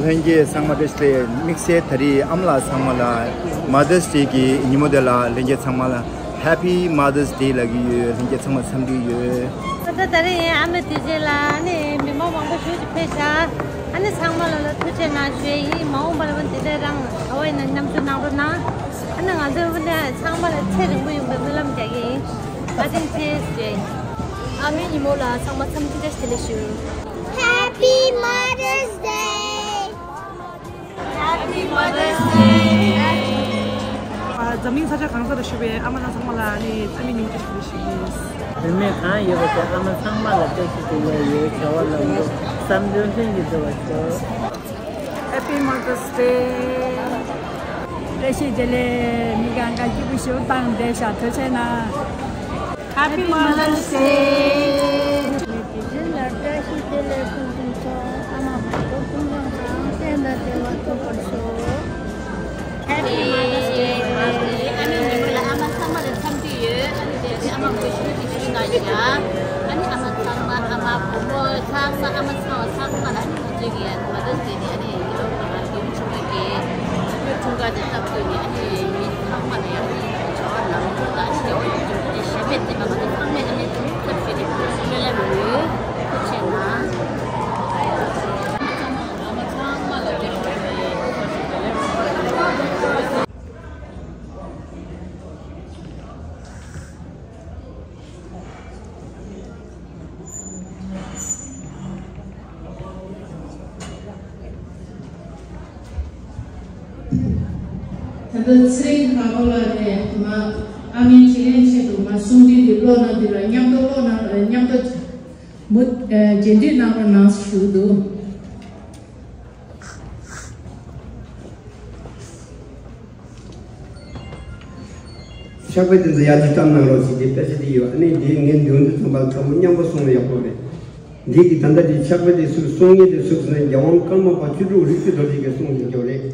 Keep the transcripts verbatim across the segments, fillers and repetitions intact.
ལྷན་རྒྱས་ཚང་མ་བཀྲ་ཤིས་བདེ་ལེགས། དམིགས་བསལ་ད་རེས་ཨ་མ་ལགས་ཚང་མ་ལ་Mother's Day་གི་ཉིན་མོ་དེ་ལ་ལྷན་རྒྱས་ཚང་མ་ལ་Happy Mother's Day་ལབ་ཀྱི་ཡོད། ལྷན་རྒྱས་ཚང་མ་འཚམས་འདྲི་ཡོད། ད་ལྟ་ད་རེས་ཡིན་ཨ་མའི་དུས་ཆེན་ལ་ཨ་ནི་མི་མང་མང་པོ་ཞེ་ཅིག་ཕེབས་ཤག་ཨ་ནི་ཚང་མ་ལ་ལ་ཐུགས་རྗེ་གནང་ཞུ་ཡ་ཡིན། མ་འོངས་པ་ལ་འོ་འདི་འདྲ་རང་ཨ་ཝའི་ནང་མཉམ་ཞུགས་གནང་རོགས་གནང་། ཨ་ནི་ང་ཚོས་འོ་འདི་ཚང་མ་ལ་ཚེ་རིང་པོ་ཡོང་བའི་སྨོན་ལམ་རྒྱག་གི་ཡིན། བཀའ་དྲིན་ཆེ་ཞུ་ཡ་ཡིན། ཨ་མའི་ཉིན་མོ་ལ་ཚང་མ་འཚམས་འདྲི་བཀྲ་ཤིས་བདེ་ལེགས་ཞུ། Happy Mother's Day. Happy Mother's Day. ཨ། འཛམ་གླིང་ས་ཆ་གང་སར་བཞུགས་པའི་ཨ་མ་རྣམས་ཚང་མ་ལ་ནི་ཨ་མའི་ཉིན་མོ་བཀྲ་ཤིས་བདེ་ལེགས་ཞུ་གི་ཡིན། བུད་མེད་གང་ཡོད་པ་དེ་ཨ་མ་ཚང་མ་ལ་བཀྲ་ཤིས་བདེ་ལེགས་ཡོད། བྱ་བ་ལམ་འགྲོ་བསམ་དོན་ལྷུན་གྱིས་འགྲུབ་པར་ཤོག Happy Mother's Day. བཀྲ་ཤིས་བདེ་ལེགས། མི་གང་ག་སྐྱིད་པོ་ཞིག་བཏང་བསྡད་ཤག་ཐུགས་རྗེ་གནང་། Happy Mother's Day. དེ་བཞིན་ལ་བཀྲ་ཤིས་བདེ་ལེགས་ཕུན་སུམ་ཚོགས། ཨ་མ་མང་པོ་ཕུན་ཚོགས་དང་བསྟན་དང་བདེ་བ་ཐོབ་པར་ཤོག Happy Mother's Day. ཨ་ནི་ཉིན་མོ་ལ་ཨ་མ་ཚང་མ་ལ་འཚམས་འདྲི་ཡོད། ཨ་ནི་དེ་རིང་ཨ་མ་མགོ་ཤུ་ཅིག་ཞུས་གནང་ཡིན་ཡ། ཨ་ནི་ཨ་མ་ཚང་མ་ཨ་མ་བུ་མོ་ཚང་མ་ཨ་མ་ཚང་མ་ཚང་མ་ལ་ཨ་ནི་ང་ཚོའི་གི་Mother's Day་ནི་ཨ་ནི་ཡིན་ལོ་ཨ་མ་ཡུམ་ཆུང་མ་གི་ཆུང་དཀར་དེ་སྟབས་བསྟུན་ནས་ཨ་ནི་མི་ཚང་མ་ལ་ཡང་བྱ་བ་ལམ་འགྲོ་དང་ཨ་ནི་ཡག་པོ་ཡོང་རྒྱུ་དེ་ཞེ་མེད་དེ་ཨ་མ་དེ་ཚང་མས་ཨ་ནི་ཐབས་ཤེས་ནས་སྨོན་ལམ་ཡོད། ཐུགས་རྗེ་གནང་། ད་ལྟ་ཚེ་རིང་དཀར་པོ་ལགས་ནས་མ་ཨ་མའི་དྲིན་ལན་ཆེད་དུ་མ་གསུང་འཕྲིན་འདི་ཀློག་གནང་འདི་ལ་མཉམ་དུ་ཀློག་གནང་མཉམ་དུ་མུ་རྗེས་འདྲི་གནང་རོགས་གནང་ཞུ་འདུག་ཕྱག་དཔེ་དེ་ཚོ་ཡར་ཅིག་བཀྲམ་གནང་རོགས་ཞེས་ཀྱི་དཔེ་ཆ་དེ་ཡོད། ཨ་ནི་འདི་ངས་འདོན་དུས་ཙམ་པ་ལ་ཚང་མ་མཉམ་པོ་གསུངས་ན་ཡག་པོ་རེད། འདི་གི་ད་ལྟ་འདི་ཕྱག་དཔེ་དེ་སུས་གསུང་མཁན་དེ་སུ་ཟེར་ན་རྒྱལ་དབང་ཀརྨ་པ་བཅུ་དྲུག་རིག་པའི་རྡོ་རྗེ་གིས་གསུངས་ཡོད་ཀྱང་རེད།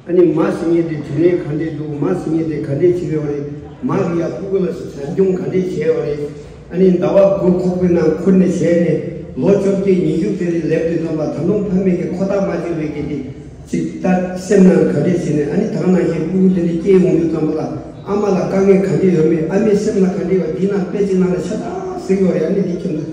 ཨ་ནི་མ་ཟེར་མཁན་དེ་དྲིན་ལན་ག་འདྲས་འདུག་མ་ཟེར་མཁན་དེ་ག་འདྲས་བྱེད་ཀྱི་ཡོད་རེད། མ་གི་ཡ་ཕྲུ་གུ་ལ་ཟབ་སྦྱོང་ག་འདྲས་བྱས་ཡོད་རེད། ཨ་ནི་ཟླ་བ་དགུ་ཁོག་པའི་ནང་ཁུར་ནས་བྱས་ནས་ལོ་བཅོ་བརྒྱད་ཉི་ཤུ་ཙམ་རིང་སླེབས་དུས་ཙམ་པ་ད་དུང་ཕ་མེས་ཀྱི་ཁོ་ཐག་མ་ཆོད་པའི་གི་དེ་ཅིག་ད་སེམས་ནང་ག་འདྲས་བྱས་ནས་ཨ་ནི་ད་ག་ནང་བཞིན་ཕྲུ་གུ་དེ་འདྲས་སྐྱེས་ཡོང་དུས་ཙམ་པ་ལ་ཨ་མ་ལ་དཀའ་ངལ་ག་འདྲས་ཡོད་མེད། ཨ་མའི་སེམས་ལ་ག་འདྲས་ཡོད་འདི་ནང་དཔེ་ཅིག་ནང་ལ་ཤ་སྟག་གཟིགས་ཡོད་རེད། ཨ་ནི་འདི་ཁྱོད་ཚོ་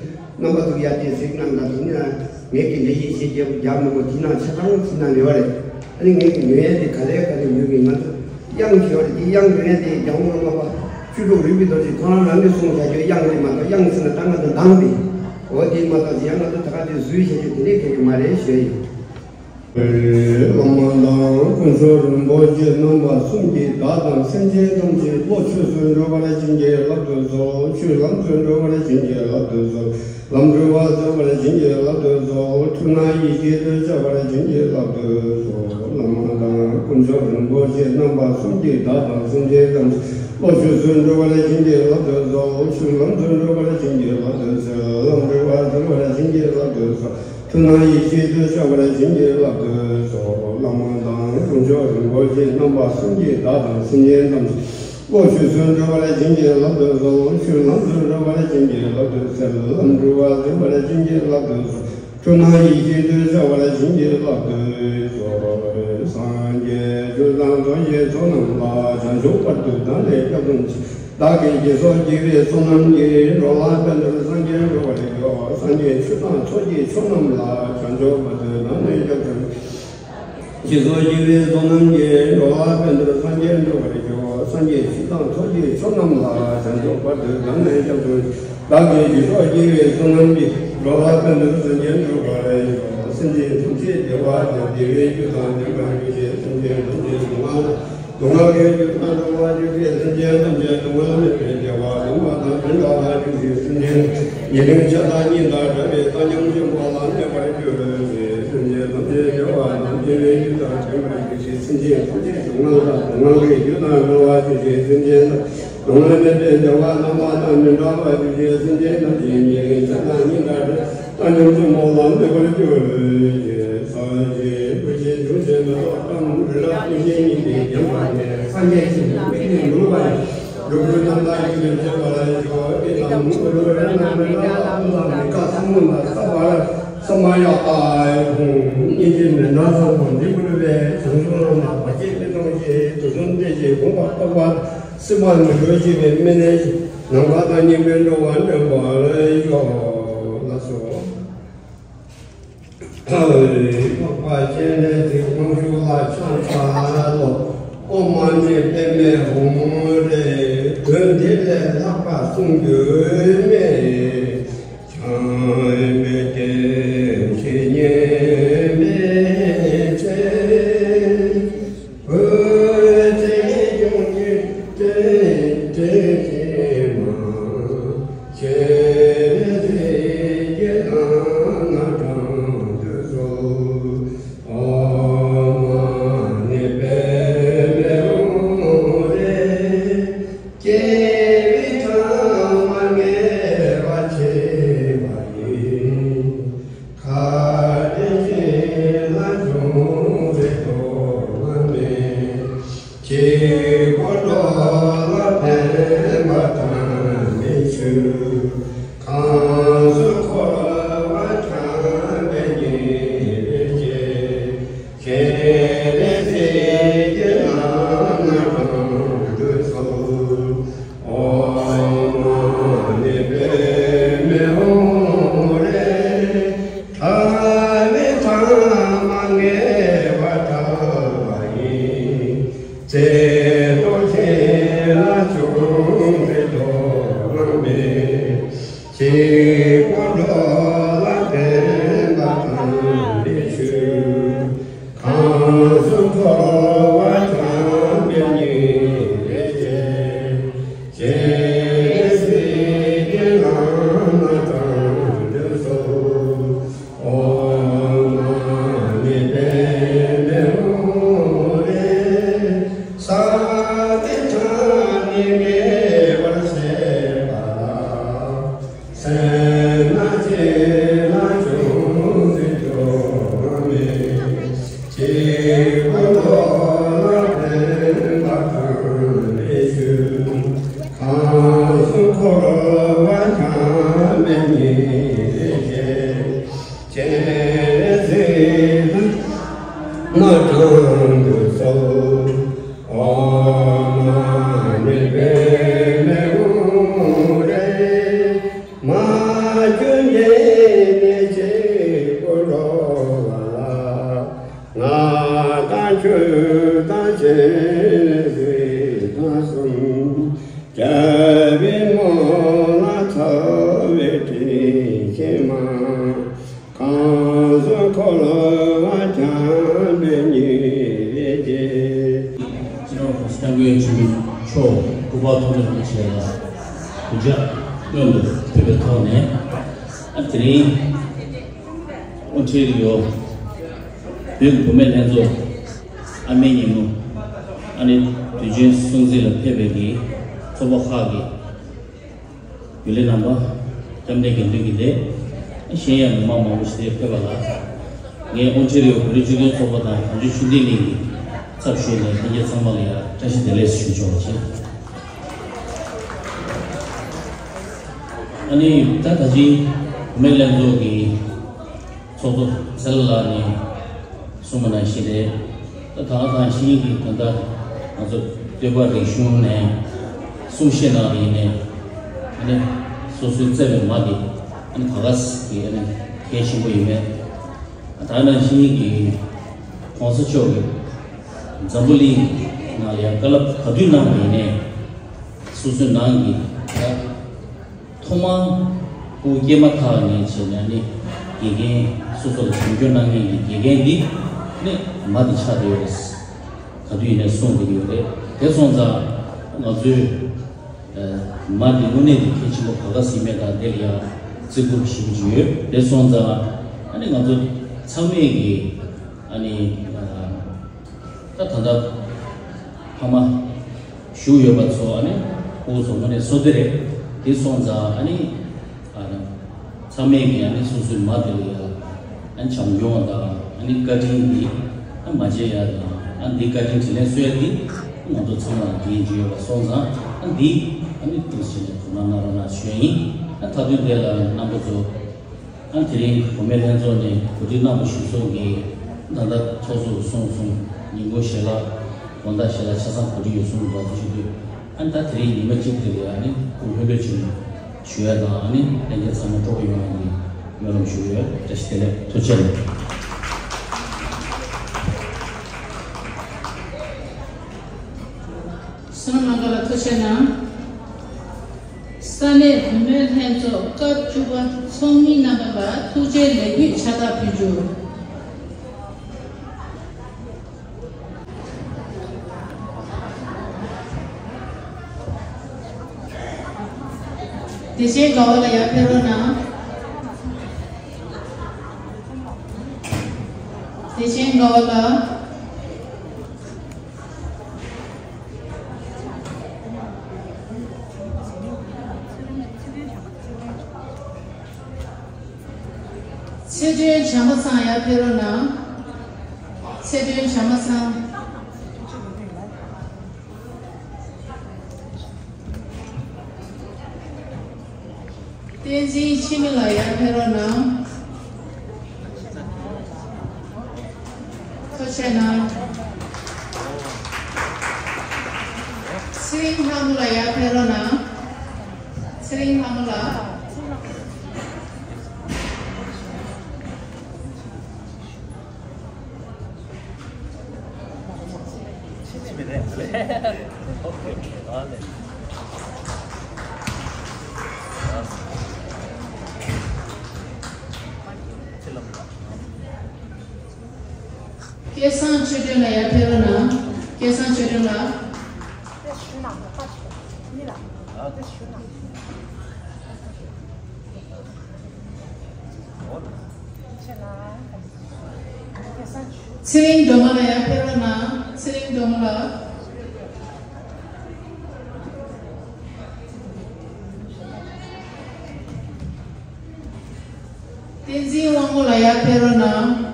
རྣམ་པ་ཚོ་ཡར་དེ་གཟིགས་གནང་དང་དེ་ནས་ངས་ཀྱི་འདི་ཡིད་ཆེས་རྒྱབ་རྒྱབ་མི་དགོས། དེ་ནང་ཆ་ཚང་དེ་ནང་ཡོད་རེད། ཨ་ནི་ངས་ཀྱི་ཉོ་ཡས་དེ་ག་ལེ་ག་ལེ་ཉོ་གི་ང་ཚོ་གཡང་ཞོར་དེ་གཡང་ཉོ་ཡས་དེ་རྒྱལ་བ་ཀརྨ་པ་བཅུ་དྲུག་རིག་པའི་རྡོ་རྗེ་ཁོང་རང་རང་གིས་གསུངས་བཞག་རྒྱུ་གཡང་རེད་མ་གཏོགས་གཡང་ཟེར་ན་ད་ང་ཚོ་འདང་དེ་འོ་དེ་མ་གཏོགས་ཡང་ང་ཚོ་ད་ག་དེ་བཟོས་བཞག་རྒྱུ་དེ་འདྲས་ག་གི་མ་རེད་ཞུ་ཡ་ཡིན། བླ་མ་དང་དཀོན་མཆོག་རིན་པོ་ཆེ་རྣམ་པ་གསུམ་གྱིས་བདག་དང་སེམས་ཅན་ཐམས་ཅད་བློ་ཆོས་སུ་འགྲོ་བར་བྱིན་གྱིས་བརླབ་ཏུ་གསོལ། ཆོས་ལམ་དུ་འགྲོ་བར་བྱིན་གྱིས་བརླབ་ཏུ་གསོལ། ལམ་འགྲོ་བ་སྒྲོལ་བར་བྱིན་གྱིས་བརླབ་ཏུ་གསོལ། འཁྲུལ་སྣང་ཡེ་ཤེས་དུ་ཤར་བར་བྱིན་གྱིས་བརླབ་ཏུ་གསོལ། བླ་མ་དང་དཀོན་མཆོག་རིན་པོ་ཆེ་རྣམ་པ་གསུམ་གྱིས་བདག་དང་སེམས་ཅན་ཐམས་ཅད་བློ་ཆོས་སུ་འགྲོ་བར་བྱིན་གྱིས་བརླབ་ཏུ་གསོལ། ཆོས་ལམ་དུ་འགྲོ་བར་བྱིན་གྱིས་བརླབ་ཏུ་གསོལ། ལམ་འགྲོ་བ་སྒྲོལ་བར་བྱིན་གྱིས་བརླབ་ཏུ་གསོལ། འཁྲུལ་སྣང་ཡེ་ཤེས་དུ་ཤར་བར་བྱིན་གྱིས་བརླབ་ཏུ་གསོལ། བླ་མ་དང་དཀོན་མཆོག་རིན་པོ་ཆེ་རྣམ་པ་གསུམ་གྱིས་བདག་དང་སེམས་ཅན་ཐམས་ཅད་བློ་ཆོས་སུ་འགྲོ་བར་བྱིན་གྱིས་བརླབ་ཏུ་གསོལ། ཆོས་ལམ་དུ་འགྲོ་བར་བྱིན་གྱིས་བརླབ་ཏུ་གསོལ། ལམ་འགྲོ་བ་སྒྲོལ་བར་བྱིན་གྱིས་བརླབ་ཏུ་གསོལ། འཁྲུལ་སྣང་ཡེ་ཤེས་དུ་ཤར་བར་བྱིན་གྱིས་བརླབ་ཏུ་གསོལ། སངས་རྒྱས་ཆོས་དང་ཐུགས་རྗེའི་ཚོགས་རྣམས་ལ། བྱང་ཆུབ་བར་དུ་བདག་ནི་སྐྱབས་སུ་མཆི། བདག་གིས་སྦྱིན་སོགས་བགྱིས་པའི་བསོད་ནམས་ཀྱིས། འགྲོ་ལ་ཕན་ཕྱིར་སངས་རྒྱས་འགྲུབ་པར་ཤོག་སངས་རྒྱས་ཆོས་དང་ཚོགས་ཀྱི་མཆོག་རྣམས་ལ། བྱང་ཆུབ་བར་དུ་བདག་ནི་སྐྱབས་སུ་མཆི། སྦྱིན་སོགས་བགྱིས་པའི་བསོད་ནམས་ཀྱིས། འགྲོ་ལ་ཕན་ཕྱིར་སངས་རྒྱས་འགྲུབ་པར་ཤོག་སངས་རྒྱས་ཆོས་དང་ཚོགས་ཀྱི་མཆོག་རྣམས་ལ། བྱང་ཆུབ་བར་དུ་བདག་ནི་སྐྱབས་སུ་མཆི། བདག་གིས་སྦྱིན་སོགས་བགྱིས་པའི་བསོད་ནམས་ཀྱིས། འགྲོ་ལ་ཕན་ཕྱིར་སངས་རྒྱས་འགྲུབ་པར་ཤོག་སེམས་ཅན་ཐམས་ཅད་བདེ་བ་དང་བདེ་བའི་རྒྱུ་དང་ལྡན་པར་གྱུར་ཅིག་སེམས་ཅན་ཐམས་ཅད་སྡུག་བསྔལ་སྡུག་བསྔལ་གྱི་རྒྱུ་དང་སྡུག་བསྔལ་གྱི་སེམས་ཅན་ཐམས་ཅད་སྡུག་བསྔལ་མེད་པའི་བདེ་བ་དང་མ་དང་མི་འབྲལ་བར་གྱུར་ཅིག་སེམས་ཅན་ཉེ་རིང་ཆགས་སྡང་གཉིས་དང་བྲལ་བའི་བཏང་སྙོམས་ཆེན་པོ་ལ་གནས་པར་གྱུར་ཅིག་སེམས་ཅན་ཐམས་ཅད་བདེ་བ་དང་བདེ་བའི་རྒྱུ་དང་ལྡན་པར་གྱུར་ཅིག་སེམས་ཅན་ཐམས་ཅད་སྡུག་བསྔལ་དང་སྡུག་བསྔལ་གྱི་རྒྱུ་དང་བྲལ་བར་གྱུར་ཅིག་སེམས་ཅན་སྡུག་བསྔལ་མེད་པའི་བདེ་བ་རྣམ་པ་དང་མི་འབྲལ་བར་གྱུར་ཅིག་སེམས་ཅན་ཐམས་ཅད་ཉེ་རིང་ཆགས་སྡང་གཉིས་དང་བྲལ་བཏང་སྙོམས་ཆེན་པོ་ལ་གནས་པར་གྱུར་ཅིག་སངས་རྒྱས་ཀུན་གྱི་རྒྱུ་ཆེན་མེ་ཏོག་བཀྲམ། རི་རབ་ཀུན་གྱི་སྙིང་ནས་བརྒྱན་པ་ནས། སངས་རྒྱས་ཀྱི་མིག་ནས་ནུབ་པ་ཡི། སྒྲུབ་བརྒྱུད་རྣམ་དག་རྒྱུད་ལས་སྐྱེ་བར་ཤོག་ཨེ་ཙམ་ཨུ་རུ་ར་ན་མི་ཏྲ་ལ་ཨུ་ལ་མི་ཀ་སུ་མུ་ན་ས་བ་ར་ས་མ་ཡ་ཨ་ཧུ་སྙིང་རྗེ་མི་འདྲ་ས་བ་ རྟོགས་པ་སེམས་པ་ནི་འགྲོ་བྱེད་པའི་སྨིན་ནས་ནམ་མཁའ་དང་མཉམ་པའི་འགྲོ་བ་འདྲེན་པར་ཤོག་ལ་སོགས། འཕགས་པ་སྤྱན་རས་གཟིགས་དབང་ཕྱུག་ལ་ཕྱག་འཚལ་ལོ། ཨོཾ་མ་ཎི་པདྨེ་ཧཱུྃ་རེ། དོན་འདི་ལས་ལྷག་པ་གསུང་རྒྱུ་མེད། བྱམས་པའི་སྤྱན་ཕྱིར་ཉེ་བའི་ཚེ། ཁ་དན་ཅན་ལ་བྱུང་བའི་ཐོག་མ་མེད། གཅིག་པུ་འགྲོ་ལ་ཕན་པ་དང་མི་ཆོས། གང་སུ་འཁོར་བ་འཁྱམས་པའི་ཉེ་བའི་རྗེ། ཁྱེད་ལས་ཚིག་གི་ལམ་སྣ་དྲོངས་དུ་གསོལ། ཨོཾ་མ་ཎི་པདྨེ་ཧཱུྃ་རེ། ཕྲ་བའི་མཐའ་མ་ངེས་པར་ཐོབ་པ་ཡིན། ཚེ་དང་ཆོས་ལ་བྱུང་བའི་ཐོག་མ་མེད། གཅིག་པུ་འགྲོ་ལ་ཕན་པ་དང་མི་ཆོས། གང་སུ་འཁོར་བ་འཁྱམས་པའི་ཉེ་བའི་རྗེ། ཁྱེད་ལས་ཚིག་གི་ལམ་སྣ་དྲོངས་དུ་གསོལ། ཨོཾ་མ་ཎི་པདྨེ་ཧཱུྃ་རེ། ས་དེ་མཐའ་ནི་ངེས་པར་ཟད་པ་ལ། སེར་སྣ་ཅན་ལ་བྱུང་ཚེ་གྲོགས་མེད། གཅིག་པུ་འགྲོ་ལ་ཕན་པ་དང་ལེགས་ཤོམ། གང་སུ་འཁོར་བ་འཁྱམས་པའི་ཉེ་བའི་རྗེ། སྤྱན་རས་གཟིགས་ལ་སྣ་དྲོངས་དུ་གསོལ། ཨོཾ་མ་ཎི་པདྨེ་ཧཱུྃ་རེ། མ་གྱུར་འདི་ནས་གཅིག་པུ་འགྲོ་བ་ལ། ང་དང་ཁྱོད་དང་སྤྱན་རས་གཟིགས་དང་གསུམ། རྒྱལ་བའི་ངོ་ལ་ཐུབ་པའི་དྲིན་ཆེན་མ། གང་སུ་འཁོར་བ་འཁྱམས་པའི་ཉེ་བའི་རྗེ། སྤྱི་ནོར་༸གོང་ས་༸སྐྱབས་མགོན་ཆེན་པོ་མཆོག་སྐུ་པར་མཐོང་གྲོལ་གྱི་ཆེད་ལ་གུས་ཕྱག་སྔོན་དུ་ཕེབས་པའི་ཐོག་ནས། ཨ་དེ་རིང་དབུ་ཁྲིད་ཡོད། བོད་ཀྱི་བུད་མེད་ལྷན་ཚོགས་ཨ་མའི་ཉིན་མོ་ཨ་ནི་དུས་ཆེན་སྲུང་བརྩི་ལ་ཕེབས་པའི་གི་ཚོགས་པ་ཁག་གི་རྒྱུན་ལས་རྣམ་པ། སྐྱབས་གནས་དགེ་འདུན་གྱི་སྡེ། གཞན་ཡང་མི་མང་མང་པོ་ཞིག་དེར་ཕེབས་པ་ལ། ངས་དབུ་ཁྲིད་ཡོད་བོད་རིགས་སྤྱི་མཐུན་ཚོགས་པ་དང་གངས་ལྗོངས་ཆོས་ལྡན་གླིང་གི་ཚབ་ཞུས་ནས་ལྷན་རྒྱས་ཚང་མ་ལ་ཡང་བཀྲ་ཤིས་བདེ་ལེགས་ཞུ་ཆོག་པ་བྱས། ཨ་ནི་ད་ད་ཅི་བུད་མེད་ལྷན་ཚོགས་ཀྱི་ཚོགས་གཙོ་ཚེ་ལྷ་ལགས་ནས་གསུངས་པ་ནང་བཞིན་རེད། ད་ད་ག་ནང་བཞིན་གྱི་ད་ལྟ་ང་ཚོ་སྟོད་པ་རིག་གཞུང་ནས་གསུང་བཤད་གནང་བ་ཡིན་ནའི། ཨ་ནི་སོ་སོའི་བརྩེ་བའི་མ་དེ་ཨ་ནི་ག་ག་ཟེ་གི་ཨ་ནི་གལ་ཆེན་པོ་ཡིན་པས། ད་ག་ནང་བཞིན་གྱི་གོང་ས་མཆོག་གིས་འཛམ་བུ་གླིང་ནང་ལ་ཡང་བཀའ་སློབ་ག་དུས་གནང་བ་ཡིན་ནའི། སོ་སོའི་ནང་གི་ད། ཐོག་མར་སྐུ་སྐྱེས་མ་ཐག་ནས་བྱས་ནས་ནི་དགེ་རྒན་སོ་སོ་ལ་སྦྱོང་སྐྱོང་གནང་མཁན་གྱི་དགེ་རྒན་འདི་ནི་མ་འདི་ཆགས་བསྡད་ཡོད་རེད། ག་དུས་ཡིན་ནའི་གསུང་བསྡད་ཀྱི་ཡོད་རེད། དེ་སོང་ཙང་ང་ཚོས་ཨ་མ་འདི་དངོས་གནས་འདི་གལ་ཆེན་པོ་ག་ག་ཟིག་མེད་དང་དེ་ལ་ཡང་བརྩི་བཀུར་ཞེ་པོ་ཅིག་ཡོད། དེ་སོང་ཙང་ཨ་ནི་ང་ཚོ་ཚང་མས་ཀྱི་ཨ་ནི་ཨ། ད་ད་ལྟ་ཕ་མ་བཞུགས་ཡོད་པ་ཚོ་ཨ་ནི་སྐུ་གཟུགས་དངོས་གནས་བསོད་བདེ་རེད། དེ་སོང་ཙང་ཨ་ནི་ཨ་ཚང་མས་ཀྱི་ཨ་ནི་སོ་སོའི་མ་དེ་ལ་ཡ་ཨ་ནི་བྱམས་སྐྱོང་དང་ཨ་ནི་བཀའ་དྲིན་འདི་ཨ་མ་བརྗེད་ཡ་དང་ཨ་འདི་བཀའ་དྲིན་དྲིན་ལན་གསོ་ཡ་འདི་ང་ཚོ་ཚང་མ་ལ་འགན་ཅིག་ཡོད་པ་སོང་ཙང་ཨ་འདི་ཨ་ནི་ཐུགས་རྗེ་ཆེ་ནས་དོ་སྣང་གནང་རོགས་གནང་ཞུ་ཡ་ཡིན། ཨ་མཐའ་དོན་དེ་ལ་རྣམ་པ་ཚོ། ཨ་དེ་རིང་བུད་མེད་ལྷན་ཚོགས་ནས་གོ་སྒྲིག་གནང་བ་གཞིར་བཟུང་གིས་ད་ལྟ་ཚོགས་གཙོས་གསུངས་སོང་། ཉིན་གུང་ཞལ་ལག་ དགོང་དག་ཞལ་ལག་ཆ་ཚང་གོ་སྒྲིག་ཡོད་སོང་འདུག་ཟེར་ཞུ་དུས། ཨ་ནི་ད་དེ་རིང་ཉི་མ་གཅིག་དེ་ལ་ཨ་ནི་སྐུ་ལྷོད་ལྷོད་ཅིག་ཞུ་ཡ་དང་། ཨ་ནི་ལྷན་རྒྱས་ཚང་མ་སྤྲོ་པོ་ཡོང་ཡ་གི་སྨོན་ལམ་ཞུ་གི་ཡོད། བཀྲ་ཤིས་བདེ་ལེགས། ཐུགས་རྗེ་ཆེ། བསོད་ནམས་ལྷན་རྒྱས་ལ་ཐུགས་རྗེ་གནང་། ས་གནས་བུད་མེད་ལྷན་ཚོགས་སྐབས་བཅུ་པ་ཚོགས་མི་རྣམ་པ་ལ་ཐུགས་རྗེ་ལེགས་འབུལ་ཕྱག་རྟགས་ཕུལ་རྒྱུ། བདེ་ཆེན་དགའ་བ་ལགས་ཡར་ཕེབས་རོགས་གནང་། བདེ་ཆེན་དགའ་བ་ལགས། ཚེ་སྒྲོན་བྱམས་པ་ཚང་ཡར་ཕེབས་རོགས་གནང་། ཚེ་སྒྲོན་བྱམས་པ་ཚང་། བསྟན་འཛིན་འཆི་མེད་ལགས་ཡར་ཕེབས་རོགས་གནང་། ཐུགས་རྗེ་གནང་། ཚེ་རིང་ལྷ་མོ་ལགས་ཡར་ཕེབས་རོགས་གནང་། ཚེ་རིང་ལྷ་མོ་ལགས། སྐལ་བཟང་ཆོས་སྒྲོན་ལགས་ཡར་ཕེབས་རོགས་གནང་། སྐལ་བཟང་ཆོས་སྒྲོན་ལགས། ཚེ་རིང་སྒྲོལ་མ་ལགས་ཡར་ཕེབས་རོགས་གནང་། ཚེ་རིང་སྒྲོལ་མ་ལགས། བསྟན་འཛིན་དབང་མོ་ལགས་ཡར་ཕེབས་རོགས་གནང་།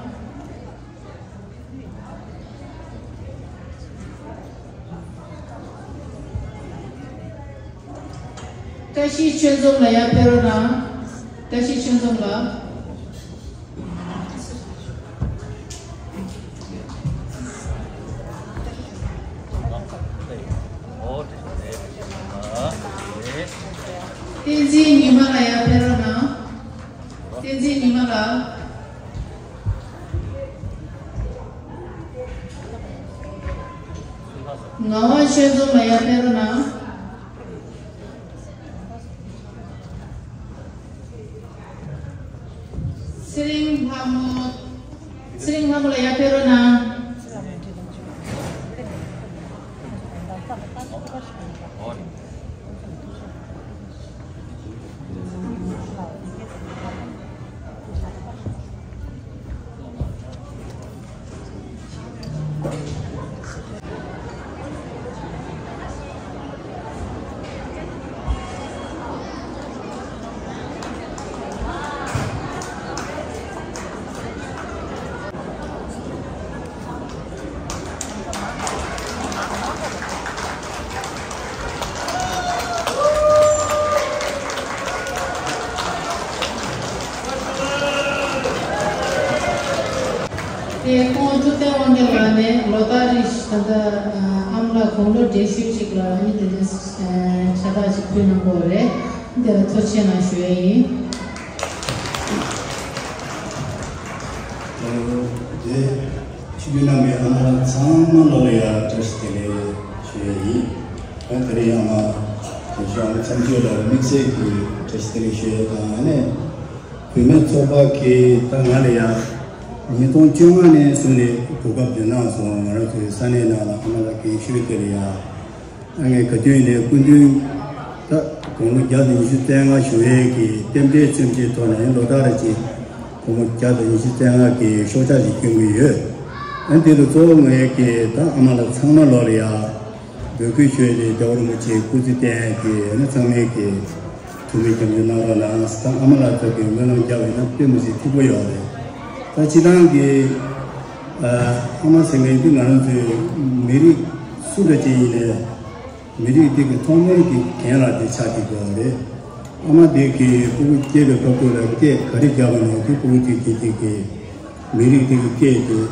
བཀྲ་ཤིས་ཆོས་འཛོམས་ལགས་ཡར་ཕེབས་རོགས་གནང་། བཀྲ་ཤིས་ཆོས་འཛོམས་ལགས། བསྟན་འཛིན་ཉི་མ་ལགས་ཡར་ཕེབས་རོགས་གནང་། བསྟན་འཛིན་ཉི་མ་ལགས། ངག་དབང་ཆོས་འཛོམས་ལགས་ཡར་ཕེབས་རོགས་གནང་། ཚེ་རིང་ལྷ་མོ། ཚེ་རིང་ལྷ་མོ་ལགས་ཡར་ཕེབས་རོགས་གནང་། དེ་ཁོང་ཐུབ་བསྟན་དབང་རྒྱལ་ལགས་ནས་ལོ་ལྟར་རེ་བཞིན་ད་ལྟ་ཨ་མ་ལགས་དགུང་ལོ་བགྲེས་ཤོས་ཅིག་ལ་ཨ་ནི་དེ་འདྲའི་ཕྱག་རྟགས་ཅིག་ཕུལ་གནང་གི་ཡོད་རེད། དེ་ལ་ཐུགས་རྗེ་གནང་ཞུ་ཡས་ཡིན། ཨ་དེ་ཆིབས་བསྒྱུར་གནང་བའི་ཨ་མ་ལགས་ཚང་མ་ལོ་ལ་ཡང་བཀྲ་ཤིས་བདེ་ལེགས་ཞུ་ཡས་ཡིན། ཨ་དེ་རིང་ཨ་མ་དེ་ཤོག་ཨ་མ་མཚམས་གཅོད་ལ་དམིགས་བསལ་གྱི་བཀྲ་ཤིས་བདེ་ལེགས་ཞུ་ཡས་དང་། ཨ་ནི་བུད་མེད་ཚོགས་པ་གིས་ད་ང་ལ་ཡང་ཉིས་སྟོང་བཅོ་ལྔ་ནས་བཟུང་ནས་གོ་སྐབས་བསྐྲུན་གནང་སོང་། ང་རང་ཚོའི་ས་གནས་ནང་ལ་ཨ་མ་ལགས་ཀྱིས་ཤུལ་དེ་ལ་ཡང་ཨ་ངས་ག་དུས་ནས་སྐུ་མདུན་ད་དགུང་ལོ་བརྒྱ་དང་ཉི་ཤུ་རྩ་ལྔ་བཞུགས་ཡས་ཀྱི་རྟེན་འབྲེལ་མཚོན་བྱེད་ཐོག་ནས་ལོ་ལྟར་གྱི་དགུང་ལོ་བརྒྱ་དང་ཉི་ཤུ་རྩ་ལྔ་གི་ཤོག་ཆག་ཅིག་སྐྱོན་གྱི་ཡོད། ཨ་དེ་ལ་གཙོ་བོ་ངས་ཀྱི་ད་ཨ་མ་ལགས་ཚང་མ་ལོ་ལ་ཡང་འབོད་སྐུལ་ཞུས་ཏེ་རྒྱལ་བ་རིན་པོ་ཆེའི་སྐུ་ཚེ་བརྟན་གྱི་ཨ་ནི་ཚང་མས་ཀྱི་ཐུགས་སྨོན་སྐྱབས་འཇུག་གནང་རོགས་གནང་། ད་ཨ་མ་ལགས་ཚོ་གི་སྨོན་ལམ་རྒྱག་པ་ཡིན་ན་དཔེ་མི་སྲིད་ཐིག་པོ་ཡོད་རེད། ད་སྤྱིར་བཏང་གི་ཨ་ཨ་མ་ཟེར་མཁན་འདི་ང་རང་ཚོའི་མི་རིགས་སུ་འདྲ་ཅིག་ཡིན་ནའི་མི་རིགས་འདི་གི་ཐོག་མའི་གི་རྒན་ལགས་དེ་ཆགས་ཀྱི་ཡོད་རེད། ཨ་མ་དེ་གི་ཕྲུ་གུ་སྐྱེས་པའི་སྐབས་དུས་ལ་སྐད་ག་རེ་རྒྱག་པ་ན་དེ་ཕྲུ་གུ་དེ་གི་དེ་གི་མི་རིགས་དེ་གི་སྐད་དེ་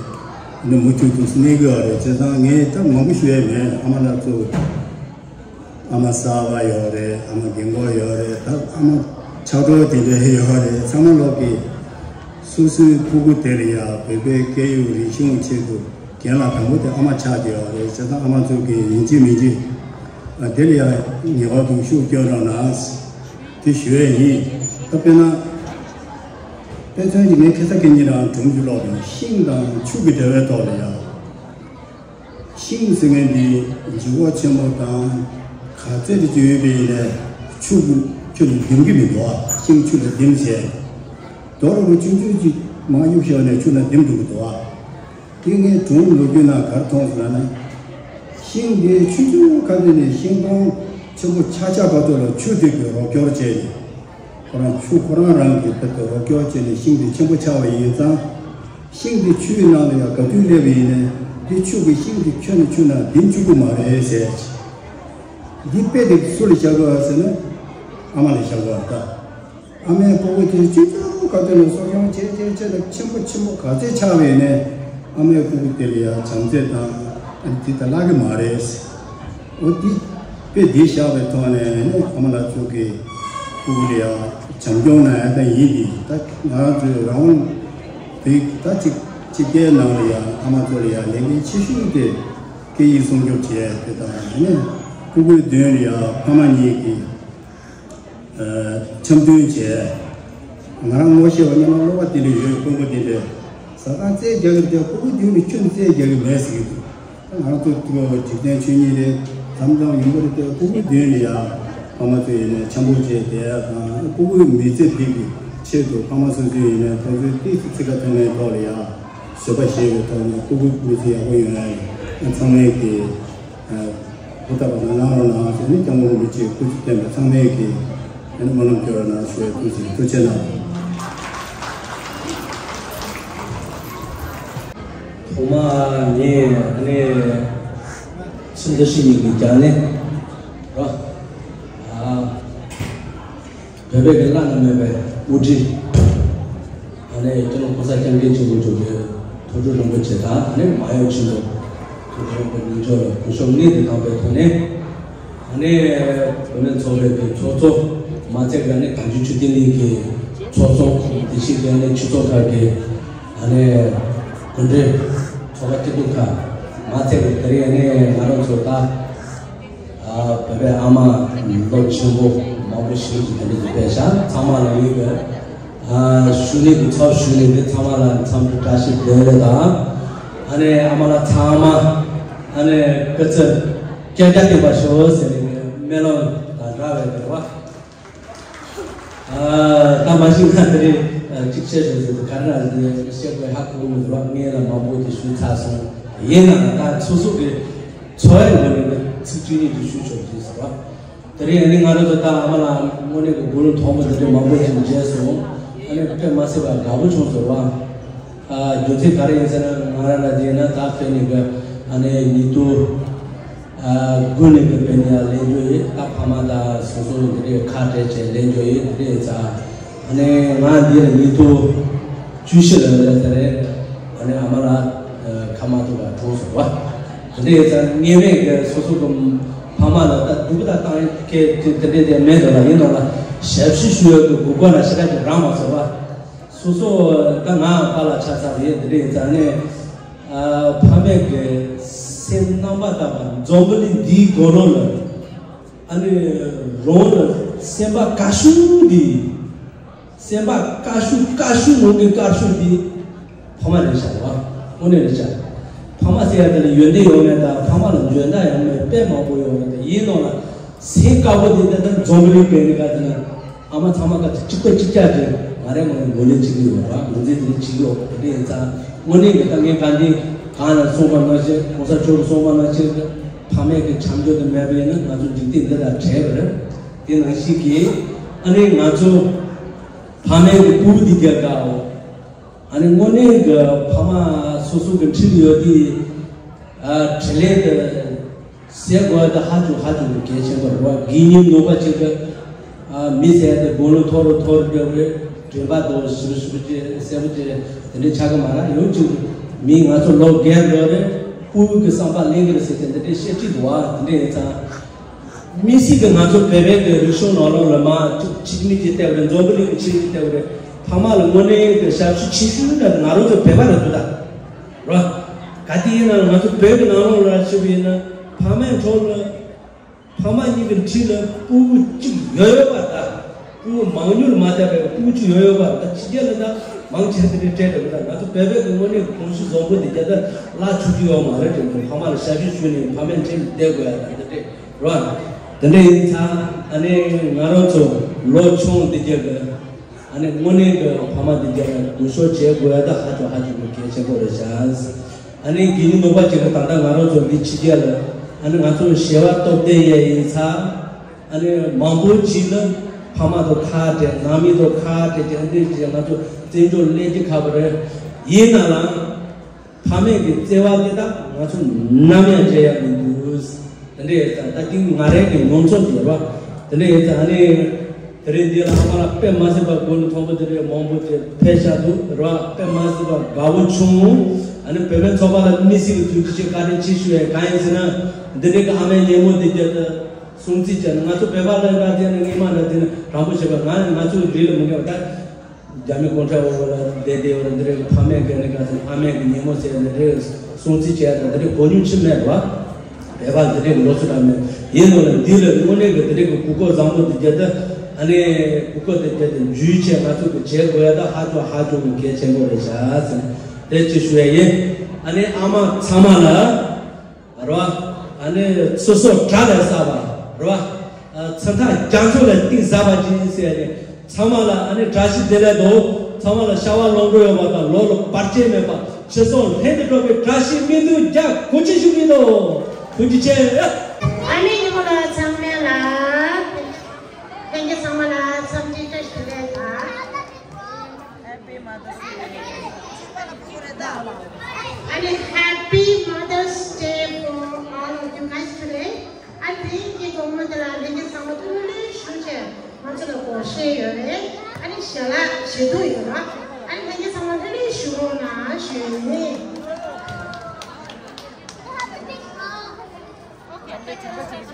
ནི་མུ་མཐུད་དུ་གནས་ཀྱི་ཡོད་རེད། བྱས་ཙང་ངས་ད་མང་པོ་ཞུ་ཡས་མེད། ཨ་མ་ལགས་ཚོ། ཨ་མ་གསར་པ་ཡོད་རེད། ཨ་མ་རྒན་གོག་ཡོད་རེད། ད་ཨ་མ་ཆགས་གྲོགས་དེ་འདྲ་ཡོད་རེད། ཚང་མ་ལོག་གི་སོ་སོའི་ཕྲུ་གུ་དེ་ལ་ཡ་བོད་པའི་སྐད་ཡིག་རིག་གཞུང་ཆེད་དུ་རྒན་ལགས་དང་པོ་དེ་ཨ་མ་ཆགས་བསྡད་ཡོད་རེད། བྱས་ཙང་ཨ་མ་ཚོ་གིས་ཡིན་གཅིག་མིན་གཅིག་ཨ་དེ་ལ་ཡ་ངེས་པར་དུ་ཤུགས་སྐྱོན་རོགས་གནང་། དེ་ཞུ་ཡས་ཡིན། ད་དཔེར་ན། དཔེ་མཚོན་གྱིས་ངས་ཁ་སང་ཁ་ཉིན་རང་སྒྲུང་ཞིག་ཀློག་དང་། ཤིང་དང་ཆུ་གི་འབྲེལ་བའི་ཐོག་ལ་ཡང་། ཤིང་ཟེར་མཁན་འདི་ལྗིད་ཁོག་ཆེན་པོ་དང་ག་ཚད་དུ་ཡོད་པ་ཡིན་ནའི་ཆུ་ཆུ་ལ་ལྡིང་གི་མི་འདུག་ཤིང་ཆུ་ལ་ལྡིང་བྱས། རྡོ་ར་བ་ཆུང་ཆུང་ཅིག་མར་གཡུག་བཞག་ནས་ཆུ་ནང་ལྡིང་འགྲོ་གི་འདུག་དེ་ངས་སྒྲུང་ལོ་རྒྱུས་ནང་ག་རེ་མཐོང་སོང་ལབ་ན། ཤིང་འདི་ཆུང་ཆུང་ཁ་ཐུག་ནས་ཤིང་སྡོང་ཆེན་པོ་ཆགས་ཆགས་བར་དུ་ལ་ཆུ་དེ་གིས་རོགས་སྐྱོར་བྱས་ནས། ཁོ་རང་ཆུ་ཁོ་རང་རང་གིས་ཕར་ཚུར་རོགས་སྐྱོར་བྱས་ནས་ཤིང་དེ་ཆེན་པོ་ཆགས་པ་ཡིན་ཙང་། ཤིང་དེ་ཆུའི་ནང་ལ་ཡང་ག་དུས་སླེབས་པ་ཡིན་ནའི་དེ་ཆུ་གིས་ཤིང་དེ་ཁྱོན་ནས་ཆུ་ནང་ལྡིང་བཅུག་གི་མ་རེད་ཟེར། འདི་དཔེ་དེ་སུ་ལ་བཞག་དགོས་ཟེར་ན། ཨ་མ་ལ་བཞག་དགོས་ད། ཨ་མའི་ཕྲུ་གུ་དེ་ཆུང་ཆུང་ཁ་ཐུག་ནས་གསོ་སྐྱོང་བྱས་བྱས་བྱས་ནས་ཆེན་པོ་ཆེན་པོ་ག་ཚད་ཆགས་པ་ཡིན་ནའི་ཨ་མའི་ཕྲུ་གུ་དེ་ལ་ཡང་བྱམས་བརྩེ་དང་ཨ་ནི་དེ་ལྟ་ལྷག་གི་མ་རེད། འོ་དེ་དཔེ་འདི་བཞག་པའི་ཐོག་ནས་ནི་ཨ་མ་ལགས་ཚོ་གི་ཕྲུ་གུ་ལ་ཡང་བྱམས་སྐྱོང་གནང་ཡ་ད་ཡིན། དེ་ད་ང་རང་ཚོའི་རང་དབང་དེ་ད་ཅིག་ཕྱི་རྒྱལ་ནང་ལ་ཡང་ཨ་མ་ཚོ་ལ་ཡང་ལས་འགན་ཆེ་ཤོས་དེ་སྐད་ཡིག་སྲུང་སྐྱོབ་བྱས་དེ་དང་ནི་ཕྲུ་གུའི་མདུན་ལ་ཡང་ཕ་མ་གཉིས་ཀྱིས། འཆམ་མཐུན་བྱས། ང་རང་ངོ་ཤེས་པ་སྔོན་མ་སློབ་པ་དེ་འདྲ་ཡོད། དཔོན་པོ་དེ་འདྲས་ཟ་ཁང་རྩེད་རྒྱག་གི་རེད་དེ། ཕྲུ་གུ་མདུན་ནས་ཁྱོན་རྩེད་རྒྱག་གི་མེད་ཟེར་གྱི་འདུག་ང་རང་ཚོ་འདུག་འཇིག་རྟེན་ཆོས་ཉིད་རེད། མཚམས་མཚམས་ཡོང་གི་རེད་དེ། ཕྲུ་གུ་མདུན་ལ་ཡ་ཕ་མ་ཚོ་ཡིན་ནའི་འཆམ་པོ་བྱས་བསྡད་ཡ་དང་། ཕྲུ་གུའི་མི་ཚེ་འདི་གི་ཆེད་དུ་ཕ་མ་སོ་སོ་ཡིན་ནའི་ཁོང་ཚོའི་ཏོག་ཙམ་ཚིག་ཁ་ཐོན་མཁན་ཐོག་ལ་ཡ་བཟོད་པ་བཞེས་པའི་ཐོག་ནས་ཕྲུ་གུའི་མི་ཚེ་ཡག་པོ་ཡོང་ཡ་ཡིན། ཚང་མས་ཀྱི། ཨ་ཐུགས་ཐག་པ་ནང་གནང་རོགས་གནང་ཟེར་ནས་སྐྱབས་མགོན་རིན་པོ་ཆེས་སྐུ་ཚེ་བརྟན་པ་ཚང་མས་ཀྱིས་ཨ་ནི་སྨོན་ལམ་སྐྱོར་རོགས་གནང་ཞུ་བའི་ཐུགས་རྗེ་ཐུགས་རྗེ་གནང་། ཐོག་མ་ངས་ཨ་ནི་ཕྱི་ཟླ་བཞི་ཉིན་གྱི་རྒྱང་ནས་རོ། ཨ། བོད་པའི་གི་བླ་ན་མེད་པའི་དབུ་ཁྲིད། ཨ་ནི་སྤྱི་ནོར་གོང་ས་སྐྱབས་མགོན་ཆེན་པོ་མཆོག་གི་ཐུགས་སྤྲུལ་རིན་པོ་ཆེ་དང་། ཨ་ནི་མ་ཡོང་ཆེན་པོ་ཐུགས་སྤྲུལ་རིན་པོ་ཆེ་མཆོག་ལ་སྐུ་ཞབས་གནས་དུ་བཏང་པའི་ཐོག་ནས། ཨ་ནི་བུད་མེད་ཚོགས་པའི་གི་ཚོགས་གཙོ་མ་ཚད་པའི་ཨ་ནི་གངས་ལྗོངས་ཆོས་ལྡན་གླིང་གི་ཚོགས་གཙོ། དེ་བཞིན་གི་ཨ་ནི་ཆོས་ཚོགས་ཁག་གི་ཨ་ནི་སྐུ་མགྲོན། ཚོགས་པ་སྐྱིད་སྡུག་ཁག་མ་ཚད་པའི་དེ་རིང་ཨ་ནི་ང་རང་ཚོ་ད། ཨ་བོད་པའི་ཨ་མ་སློབ་ཆེན་པོ་མང་པོ་ཞིག་གིས་དེ་འདྲ་ཞིག་བསྡད་ཤག་ཚང་མ་ལ་ངེད་ཀྱི་ཨ་ཞུ་ནས་ཀྱི་ཚབ་ཞུས་ནས་ཀྱི་ཚང་མ་ལ་འཚམས་འདྲི་བཀྲ་ཤིས་བདེ་ལེགས་དང་། ཨ་ནི་ཨ་མ་ལགས་ཚང་མ་ཨ་ནི་སྐུ་ཚེ་བསྐལ་བརྒྱར་བརྟན་པར་ཤོག་ཟེར་ནས་ཀྱི་སྨོན་ལམ་དང་སྦྲགས་པའི་འདུག་བ། ཨ་ད་མ་གཞི་ང་དེ་རིང་ཨ་གཅིག་བཤད་ཆོག་ཟེར་དུས་ག་རེ་ལ་ཟེར་བཤད་དགོས་ཧ་གོ་གི་མི་འདུག་བ། ངས་ལ་མང་པོ་དེ་ཞུས་ཚར་སོང་། ཡིན་ནའང་ད་སོ་སོ་གི་ཚོར་བའི་ངོས་ནས་ཚིག་བཅུ་གཉིས་དེ་ཞུ་ཆོག་ཅེས་ཟེར་བ། དེ་རིང་ཨ་ནི་ང་རང་ཚོ་ད་ཨ་མ་ལགས་དངོས་གནས་ཀྱི་དགུང་ལོ་མཐོན་པོ་དེ་འདྲ་མང་པོ་ཞིག་མཇལ་སོང་། ཨ་ནི་དཔེ་མ་སྲིད་པ་དགའ་པོ་བྱུང་ཟེར་བ། ཨ་རྒྱུ་མཚན་ག་རེ་ཡིན་ཟེར་ན། ང་རང་ལ་དེ་ན་ད་དཔེ་ནི་གི་ཨ་ནི་ཉིས་སྟོང་ཨ་དགུ་ནས་ཀྱི་དཔེ་ནི་ཡང་ལེན་རྒྱུ་ཡིན། ད་ཕ་མ་དང་སོ་སོ་འདི་འདྲའི་ཁ་བྲལ་བྱས་ལེན་རྒྱུ་ཡིན། འདི་འདྲའི་ཙང་ཨ་ནི་ང་འདི་ལ་ཉིས་སྟོང་བཅུ་བཞི་ལ་ལས་དེ་རེད། ཨ་ནི་ཨ་མ་ལགས་ཁ་མ་ཐུག་པ་གྲོངས་སོང་བ། འདི་འདྲའི་ཙང་ངེས་མེད་ཀྱི་སོ་སོ་གི་ཕ་མ་ལ་ད་སྡུག་པོ་ད་བཏང་མཁན་དེ་འདྲའི་དེ་མེད་འགྲོ་ལ། ཡིན་ནོ་ལ་ཞབས་ཕྱི་ཞུ་ཡག་གི་དགོས་མཁོ་ལ་ཞེ་དྲག་ཅིག་རག་མ་སོང་བ། སོ་སོ་ད་ང་པཱ་ལགས་ཆགས་ཚར་རེད། འདི་འདྲ་ཡིན་ཙང་ནས་ཨ་ཕ་མའི་གི་སེམས་རྣམ་པར་དག་པ་འཛམ་བུ་གླིང་འདིའི་སྒོ་ནང་ལ་ཨ་ནི་རང་ལ་སེམས་པ་དགའ་ཤོས་འདི། སེམས་པ་དཀར་ཤོས་དཀར་ཤོས་ངོ་གི་དཀར་ཤོས་འདི་ཕ་མ་རེད་ཤག་བ། དངོས་གནས་རེད་ཤག་ཕ་མ་ཟེར་ཡ་དེ་ལ་ཡོན་ཏན་ཡོད་མེད་དང་། ཕ་མ་ལ་འཇོན་ཐང་ཡོད་མེད་དཔེ་མང་པོ་ཡོད་རེད་དེ། ཡིན་ནོ་ལ་སེམས་དཀར་པོ་འདི་ད་ལྟ་འཛམ་བུ་གླིང་པའི་ནི་ག་དེ་ན། ཨ་མ་ཚང་མ་ག་ཚོད་གཅིག་པ་གཅིག་རྐྱང་རེད། ང་རའི་ངོས་ནས་ངོས་ལེན་བྱེད་ཀྱི་ཡོད་ར། ངོས་འཛིན་དེ་འདྲ་བྱེད་ཀྱི་ཡོད་པ་དེ་འདྲ་ཡིན་ཙང་། དངོས་གནས་ཀྱི་ད་ངས་ག་འདི་གང་ལ་གསུངས་པ་ནང་བཞིན། གོང་ས་མཆོག་གིས་གསུངས་པ་ནང་བཞིན་ཕ་མའི་གི་བྱམས་སྐྱོང་དེ་མེད་པ་ཡིན་ན་ང་ཚོ་འཇིག་རྟེན་འདི་དང་བྲལ་བ་རེད། དེ་ནང་བཞིན་གྱི་ཨ་ནི་ང་ཚོ་ཕ་མའི་གི་སྤུ་གུ་འདི་རྒྱག་དགའ་འོ། ཨ་ནི་དངོས་གནས་ཀྱི་ཕ་མ་སོ་སོ་གི་འཁྲིས་ཡོད་དེ། ཨ་དྲིན་ལན་དེ་ཟེར་དགོས་དེ་ཧ་ཅང་ཧ་ཅང་གི་གལ་ཆེན་པོ་རེད་བ། དགེ་བསྙེན་ནོར་བ་ཅིག་གི་ཨ་མི་ཟེར་དེ་དགུང་ལོ་མཐོ་རུ་མཐོ་རུ་འགྲོ་བའི་དྲན་པ་དང་ཞིབ་ཞིབ་ཅིག་གསལ་པོ་ཅིག་དེ་འདྲའི་ཆགས་ཀྱི་མ་རེད། ཡང་ཅིག་ མི་ང་ཚོ་ལོ་རྒན་འགྲོ་རེད། སྤུ་གུ་གི་བསམ་པ་གླེང་གི་རེད་ཟེར་ཏེ་འདི་འདྲའི་བཤད་ཀྱི་འདུག་བ། འདི་འདྲ་ཡིན་ཙང་། མི་སྲིད་ཀྱི་ང་ཚོ་བོད་པའི་གི་རིག་གཞུང་ནང་ལོགས་ལ་མ་གཅིག་གཅིག་མི་གཅིག་བལྟས་པ་རེད། འཛམ་བུ་གླིང་གི་ཆེད་དུ་བལྟས་པ་རེད། ཕ་མ་ལ་དངོས་གནས་ཀྱི་ཞབས་ཞུ་བྱེད་ཤུགས་ན་ང་རང་ཚོ་བོད་པ་རེད་འདུག་ད། རོ། ག་དེ་ཡིན་ན་ང་ཚོ་བོད་ཀྱི་ནང་ལོགས་ལ་ཞུ་བ་ཡིན་ན་ཕ་མའི་ཐོག་ལ། ཕ་མ་གཉིས་ཀྱི་འཁྲིས་ལ་སྤུ་གུ་གཅིག་ཡོད་ཡོད་པ་དང་། སྤུ་གུ་མང་ཉུང་མ་བལྟས་པའི་སྤུ་གུ་གཅིག་ཡོད་ཡོད་པ་དང་། ཕྱི་རྒྱལ་ལ་ད་མང་ཆེ་དེ་འདྲའི་སྤྲད་འདུག་ད་ང་ཚོ་བོད་པའི་གི་དངོས་གནས་གོམས་གཤིས་བཟང་པོ་དེ་རྒྱ་དར་བརླག་ཆོག་གི་ཡོད་མ་རེད་དྲན་འདུག་ཕ་མ་ལ་ཞབས་ཞུ་ཞུས་ནས་ཕ་མའི་འཁྲིས་ལ་བསྡད་དགོས་ཡ་དང་དེ་འདྲས་རོ། དེ་འདྲས་ཡིན་ཙང་ཨ་ནི་ང་རང་ཚོ་ལོ་ཆུང་དེ་རྒྱ་གི་ཨ་ནི་དངོས་གནས་ཀྱི་ཕ་མ་འདི་རྒྱ་ལ་སྡུག་ཤོས་བྱེད་དགོས་ཡ་ད་ཧ་ཅང་ཧ་ཅང་གི་གལ་ཆེན་པོ་རེད་ཤག་ཨ་ནི་དགེ་རྒན་ནོར་བ་ཅིག་ལ་ད་ལྟ་ང་རང་ཚོ་འདི་ཕྱི་རྒྱལ་ལ་ཨ་ནི་ང་ཚོ་ཞལ་བ་སྟོབས་ལྡན་ཡས་ཡིན་ཙང་ཨ་ནི་མང་པོ་ཅིག་ལ་ཕ་མ་དང་ཁ་བྲལ་ནང་མི་དང་ཁ་བྲལ་ཏེ་ཨ་འདི་ཅིག་ང་ཚོ་བཙན་བྱོལ་སླེབས་ཀྱི་ཁག་པོ་རེད། ཡིན་ན་ལ། ཕ་མེས་ཀྱི་བརྩེ་བ་འདི་དག་ང་ཚོ་ནམ་ཡང་བརྗེད་ཡ་མི་འདུག་དེ་འདྲ་ཡོད་ཙང་ད་ཐེངས་ང་རང་གི་མྱོང་ཚོར་ཞིག་རེད་བ། དེ་འདྲ་ཡོད་ཙང་ཨ་ནི། དེ་རིང་འདི་ལ་ཨ་མ་ལགས་དཔེ་མ་སྲིད་པ་དགུང་ལོ་མཐོན་པོ་དེ་འདྲའི་མང་པོ་ཅིག་ཕེབས་བཞག་འདུག་རེད་བ། དཔེ་མ་སྲིད་པ་དགའ་བོ་བྱུང་། ཨ་ནི་བོད་པའི་ཚོགས་པ་ལ་དམིགས་བསལ་གྱི་ཐུགས་རྗེ་ཆེ་བཀའ་དྲིན་ཆེ་ཞུ་ཡ་གང་ཡིན་ཟེར་ན། འདི་འདྲའི་གི་ཨ་མའི་ཉིན་མོ་འདི་རྒྱབ་ཏུ་སྲུང་བརྩི་བྱས་ན་ང་ཚོ་བོད་པ་ལ་འདྲ་དེ་ནི་སྔོན་མ་འདྲ་དེ་ནི་དྲང་པོ་བྱས་པ་ང་ང་ཚོའི་རིགས་ལ་མི་འགལ་བ་ད། རྒྱ་མི་གུང་ཁྲན་འོག་ལ་བསྡད་བསྡད་ཡོད་རེད། འདི་རེད། ཕ་མས་ག་ནས་ག་ཚོད་ཕ་མས་གི་ཉིན་མོ་བྱས་འདི་རེད། སྲུང་བརྩི་བྱས་དང་འདི་རེད། གོ་མྱོང་ཆེ་མེད་པ། བོད་པ་འདི་རེད། ལོ་ཚོད་ར་མེད་ཡིན་ནོ་ལ་འདི་ལ་དངོས་གནས་གི་འདི་རེད་གི་གོ་སྐབས་བཟང་པོ་འདི་རྒྱ་ད་ཨ་ནི་གོ་སྐབས་འདི་རྒྱ་ད་འཇུས་བྱས་ང་ཚོ་གི་བྱེད་དགོས་ཡ་ད་ཧ་ཅང་ཧ་ཅང་གི་གལ་ཆེན་པོ་རེད་ཤག་ཟེར་ནས་དེ་ཅིག་ཞུ་ཡ་ཡིན། ཨ་ནི་ཨ་མ་ཚང་མ་ལ། རེད་བ། ཨ་ནི་ཚེ་སྲོག་དགྲ་ལས་བསགས་པ། རེད་བ། ཨ་ཚེ་མཐའ་རྒྱ་མཚོ་ལས་གཏིང་ཟབ་པ་ཅིག་ཡིན་ཟེར་ནས་ཚང་མ་ལ་ཨ་ནི་བཀྲ་ཤིས་བདེ་ལེགས་དང་། ཚང་མ་ལ་ཤ་བ་ལོངས་སྤྲོ་ཡོང་བ་དང་། ལོ་ལ་བར་ཆད་མེད་པ། ཕྱི་སོང་ལྷན་དུ་འགྲོགས་པའི་བཀྲ་ཤིས་སྨོན་འདུན་རྒྱ་གུ་ཅི་ཞུ་གི་འདུག་ཐུགས་རྗེ་ཆེ། ཨ་ནི་ཉིན་མོ་ལ་ཚང་མ་ལ། ལྷན་རྒྱས་ཚང་མ་ལ་འཚམས་འདྲི་བཀྲ་ཤིས་བདེ་ལེགས་དང་། Happy Mother's Day. And a happy Mother's Day for all of you guys today. ཨ་དེ་གི་གོང་མ་དེ་ལ་ལྷན་རྒྱས་ཚང་མ་ཐུགས་རྗེ་ཆེ་ཞུ་བྱས་ང་ཚོ་ལ་སྒོར་གཞས་ཡོད་རེད། ཨ་ནི་ཞལ་ལག་བཞེས་འདུག་ཡོད་ར། ཨ་ནི་ལྷན་རྒྱས་ཚང་མ་ཐུགས་རྗེ་ཆེ་ཞུ་རོགས་གནང་ཞུ་ཡིན།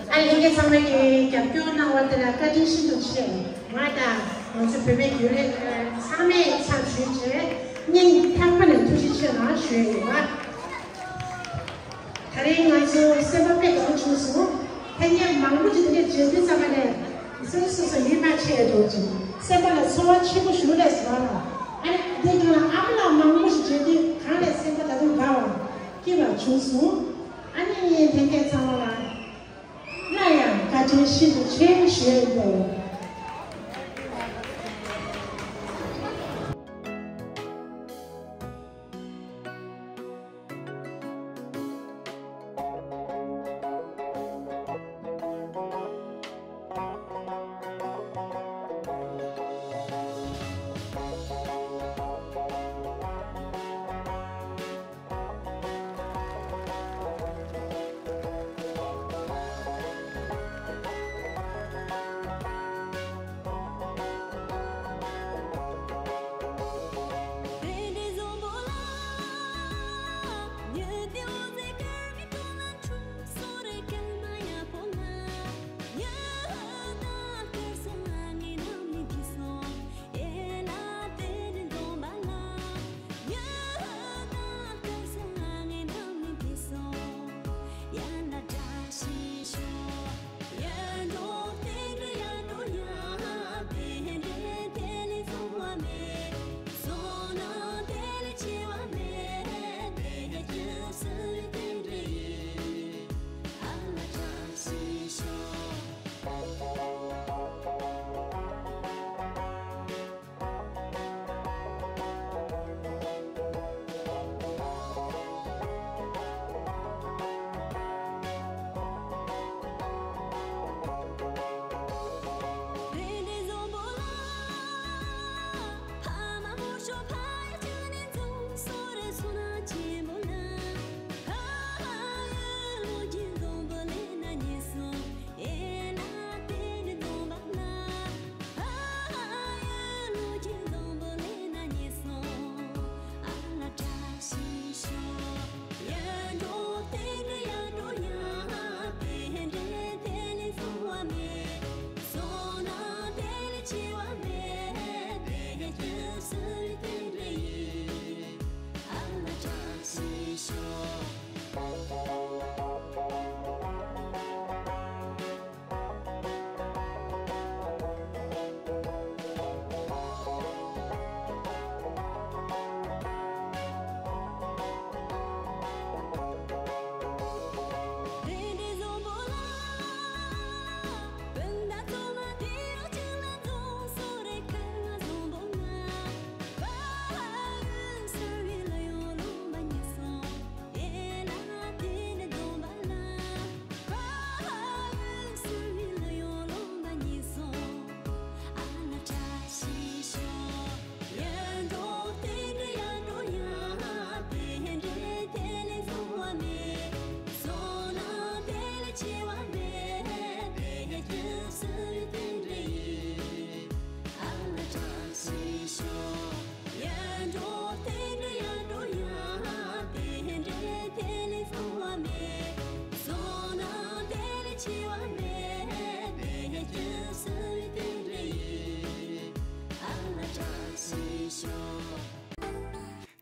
ཨ་ལྷན་རྒྱས་ཚང་མ་གིས་རྒྱབ་སྐྱོར་གནང་བ་དེ་ལ་བཀའ་དྲིན་ཤིན་ཏུ་ཆེ། ང་དང་ང་ཚོ་བོད་པའི་རྒྱུན་ལས་ཚང་མས་ཚབ་ཞུས་བྱས་སྙིང་ཐག་པ་ནས་ཐུགས་རྗེ་ཆེ་གནང་ཞུ་ཡི་ཡོད་པ། ད་རིང་ང་ཚོ་སེམས་པ་དཔེ་དགའ་བོ་བྱུང་སོང་། ལྷན་རྒྱས་མང་པོ་ཅིག་དེ་འདྲའི་མཇལ་དུས་ཙམ་པ་ནས་སོ་སོ་སོ་ཡིད་མ་ཆེས་འགྲོ་ཅིག་སེམས་པ་ལ་ཚོར་བ་ཆེན་པོ་ཞིག་སླེབས་སོང་ལ། ཨ་ནི་འདི་སྒང་ལ་ཨ་མ་ལགས་མང་པོ་ཞིག་མཇལ་དུས་གང་ལས་སེམས་པ་ད་དུང་དགའ་བ་སྐྱིད་པ་བྱུང་སོང་། ཨ་ནི་ལྷན་རྒྱས་ཚང་མ་ལ་སླར་ཡང་བཀའ་དྲིན་ཤིན་ཏུ་ཆེ་ཞུ་ཡི་ཡོད།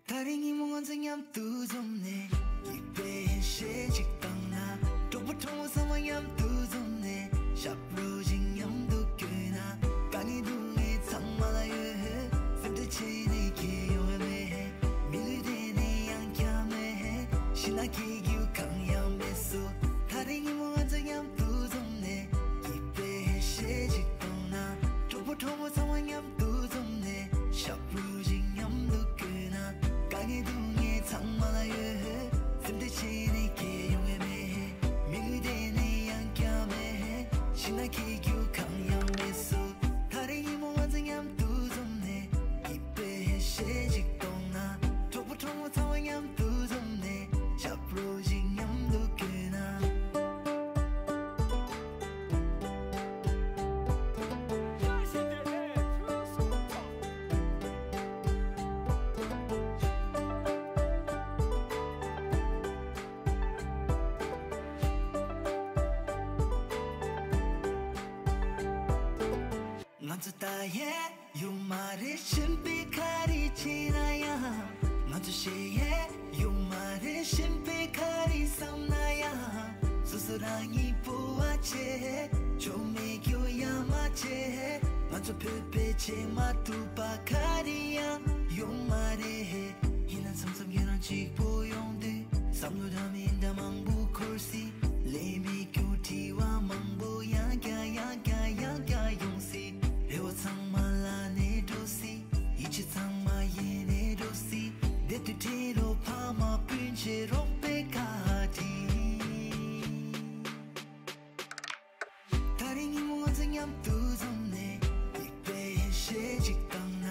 ད་རེས་ཉིན་མོ་ང་ཚོ་མཉམ་དུ་འཛོམས་ནས་སྐྱིད་པའི་ཧེ་ཤེས་ཅིག་བཏང་ན། གྲོགས་པོ་གྲོགས་མོ་ཚང་མ་མཉམ་དུ་འཛོམས་ནས་ཞབས་བྲོ་ཞིག་མཉམ་དུ་བརྐྱངས་ན། དཀའ་ངལ་སྡུག་བསྔལ་ཚང་མ་ལ་ཡོད། སེམས་ཁྲལ་བྱས་ནས་ཁྱད་ཡོང་བ་མེད། མི་ལུས་དེ་ནས་ཡང་བསྐྱར་མེད། ཤི་ན་སྐྱིད་རྒྱུ་གང་ཡང་མེད་སོ། ད་རེས་ཉིན་མོ་ང་ཚོ་མཉམ་དུ་འཛོམས་ནས་སྐྱིད་པའི་ཧེ་ཤེས་ཅིག་བཏང་ན། གྲོགས་པོ་གྲོགས་མོ་ཚང་མ་མཉམ་དུ་འཛོམས་ནས་ཞབས་བྲོ་ཞིག་མཉམ་དུ་བརྐྱངས་ན། དཀའ་ངལ་སྡུག་བསྔལ་ཚང་མ་ལ་ཡོད། སེམས་ཁྲལ་བྱས་ནས་ཁྱད་ཡོང་བ་མེད། མི་ལུས་དེ་ནས་ཡང་བསྐྱར་མེད། ཤི་ན་སྐྱིད་རྒྱུ་གང་ཡང་མེད་སོ། ད་རེས་ཉིན་མོ་ང་ཚོ་མཉམ་དུ་འཛོམས་ནས་སྐྱིད་པའི་ཧེ་ཤེས་ཅིག་བཏང་ན། གྲོགས་པོ་གྲོགས་མོ་ཚང་མ་མཉམ་དུ་འཛོམས་ནས་ཞབས་བྲོ་ཞིག་མཉམ་དུ་བརྐྱངས་ན། ང་ཚོ་ད་ཡས་ཡོད་མ་རེད། གཞན་པས་ག་རེ་བྱས་ན་ཡང་། ང་ཚོ་ཞེ་ཡས་ཡོད་མ་རེད། གཞན་པས་ག་རེ་བསམ་ན་ཡང་། སོ་སོ་རང་ཉིད་སྤོབས་པ་བྱས། ཆོ་མེད་རྒྱུ་ཡ་མ་བྱས། ང་ཚོ་བོད་པའི་ཆེས་མ་ཐུབ་པ་ག་རེ་ཡང་ཡོད་མ་རེད། ཡིན་ན་མཚམས་མཚམས་ཁྱེད་རང་གཅིག་པོ་ཡོང་དུས། བསམ་བློ་འདྲ་མི་འདྲ་མང་པོ་འཁོར་སྲིད། ལས་མེད་རྒྱུ་དྲི་བ་མང་པོ་ཡང་བསྐྱར་ཡང་བསྐྱར་ཡང་བསྐྱར་ཡོང་སྲིད། རེ་བ་ཚང་མ་བརླག་ནས་འགྲོ་སྲིད། ཡིད་ཆེས་ཚང་མ་ཡལ་ནས་འགྲོ་སྲིད། བདེ་སྡུག་འཕྲད་རོགས། ཕ་མ་སྤུན་མཆེད་རོགས་པའི་བཀའ་དྲིན། ད་རེས་ཉིན་མོ་ང་ཚོ་མཉམ་དུ་འཛོམས་ནས་སྐྱིད་པའི་ཧེ་ཤེས་ཅིག་བཏང་ན།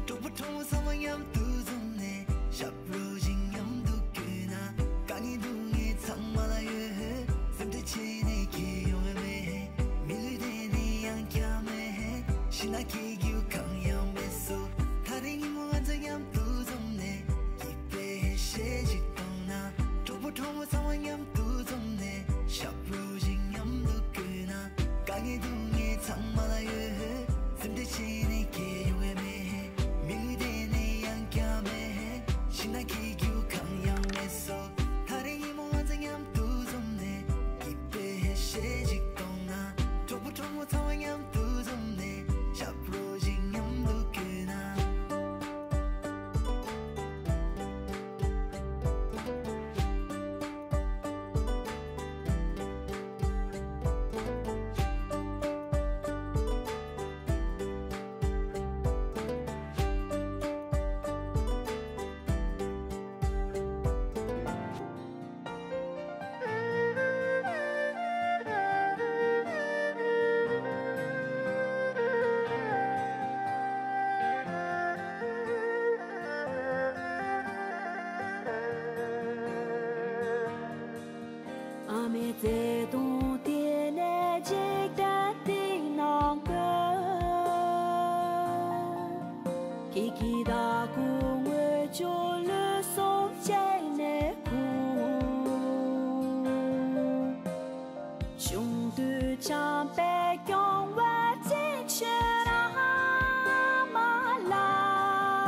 གྲོགས་པོ་གྲོགས་མོ་ཚང་མ་མཉམ་དུ་འཛོམས་ནས་ཞབས་བྲོ་ཞིག་མཉམ་དུ་བརྐྱངས་ན། དཀའ་ངལ་སྡུག་བསྔལ་ཚང་མ་ལ་ཡོད། སེམས་ཁྲལ་བྱས་ནས་ཁྱད་ཡོང་བ་མེད། མི་ལུས་དེ་ནས་ཡང་བསྐྱར་མེད། ཤི་ན་སྐྱིད་རྒྱུ་གང་ཡང་མེད་སོ། ད་རེས་ཉིན་མོ་ང་ཚོ་མཉམ་དུ་འཛོམས་ནས་སྐྱིད་པའི་ཧེ་ཤེས་ཅིག་བཏང་ན། གྲོགས་པོ་གྲོགས་མོ་ཚང་མ་མཉམ་དུ་འཛོམས་ནས་ཞབས་བྲོ་ཞིག་མཉམ་དུ་བརྐྱངས་ན། དཀའ་ངལ་སྡུག་བསྔལ་ཚང་མ་ལ་ཡོད། སེམས་ཁྲལ་བྱས་ནས་ཁྱད་ཡོང་བ་མེད། མི་ལུས་དེ་ནས་ཡང་བསྐྱར་མེད། ཤི་ན་སྐྱིད་རྒྱུ་གང་ཡང་མེད་སོ། ད་རེས་ཉིན་མོ་ང་ཚོ་མཉམ་དུ་འཛོམས་ནས་སྐྱིད་པའི་ཧེ་ཤེས་ཅིག་བཏང་ན། གྲོགས་པོ་གྲོགས་མོ་ཚང་མ་མཉམ་དུ་འཛོམས་ནས་ཞབས་བྲོ་ཞིག་མཉམ་དུ་བརྐྱངས་ན། ཨ་མའི་བརྩེ་དུང་དེ་ནས་འཇིག་རྟེན་སྟེང་ན་བཀོད། ཁྱེད་ཀྱི་བདག་པོ་དངོས་བྱུང་ལུས་ཟུངས་བཅས་ནས་ཁུངས། གཞུང་དུ་བྱམས་པས་སྐྱོང་བར་བྱིན་ཕྱིར་ཨ་མ་ལགས།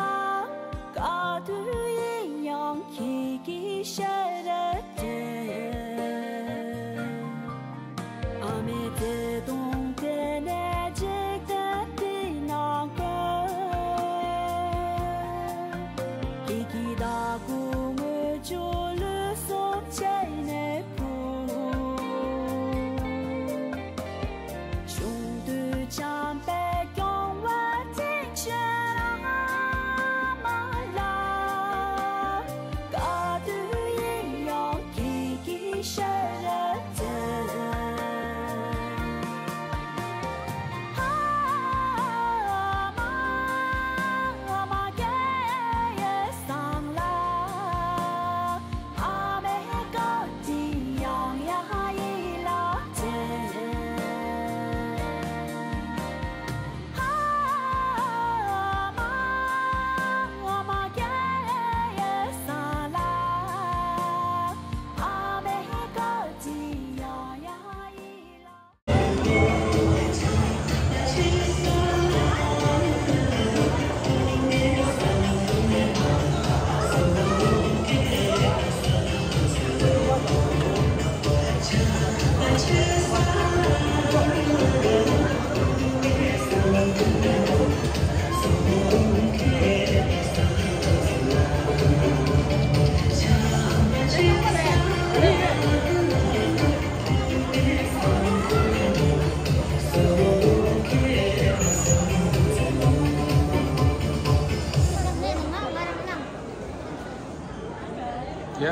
ཡ།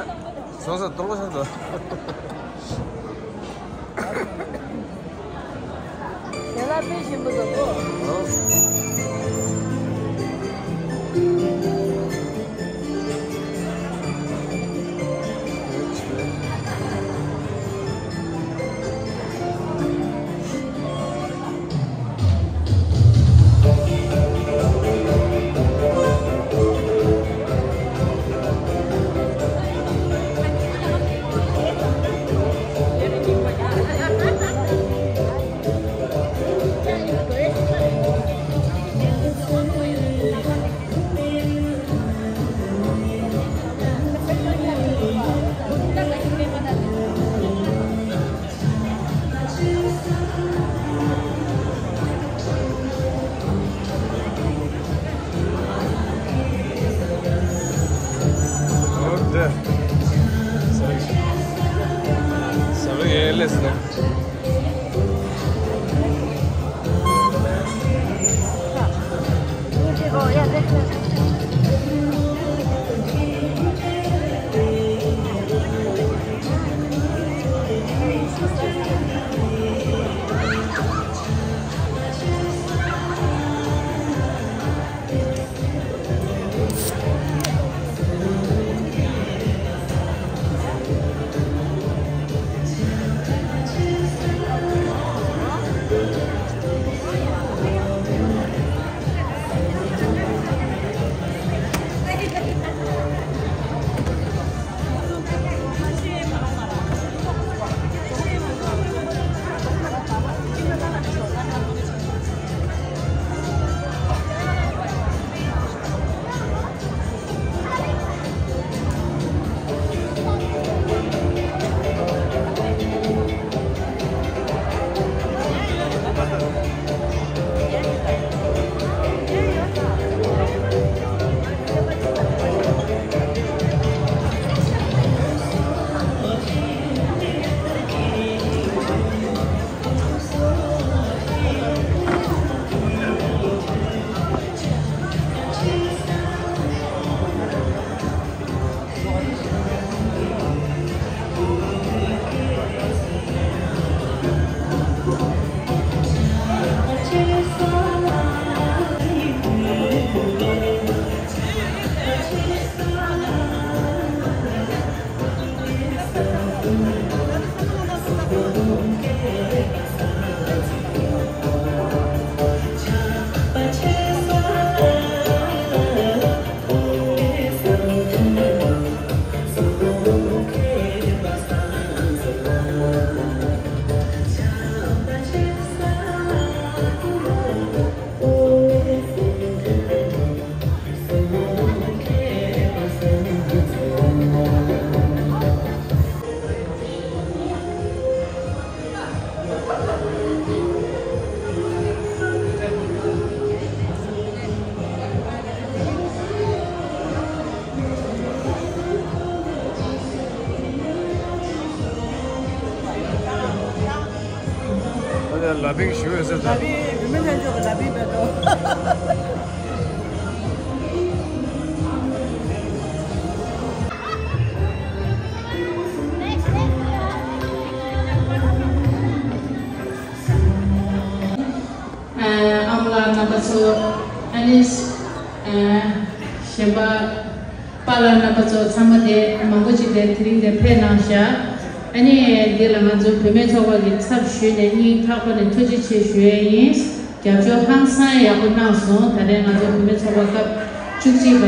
སོང་ས་གཏོང་གོ་སོང་ས། དེ་ལ་དཔེ་ཞིམ་པོ་འདུག་གོ། ཨོ། ལ་ཕིང་ཞུ་ཡོད་ཟེར། ལ་ཕིང་བུད་མེད་ལྷན་ཚོགས་ཀྱི་ལ་ཕིང་མེད་དོ། ཨ་ཨ་མ་ལགས་རྣམ་པ་ཚོ། ཨ་ནི་ཨ་གཞན་པ་པཱ་ལགས་རྣམ་པ་ཚོ་ཚང་མ་དེ་མང་པོ་ཅིག་དེ་དེ་རིང་དེ་ཕེབས་གནང་ཤག་ཨ་ནི་འདི་ལ་ང་ཚོ་བུད་མེད་ཚོགས་པ་གི་ཚབ་ཞུས་ནས་སྙིང་ཐག་པ་ནས་ཐུགས་རྗེ་ཆེ་ཞུ་ཡས་ཡིན། རྒྱབ་སྐྱོར་ཧང་སང་ཡག་པོ་གནང་སོང་། ད་རེས་ང་ཚོ་བུད་མེད་ཚོགས་པ་སྐབས་བཅུ་གཅིག་པ།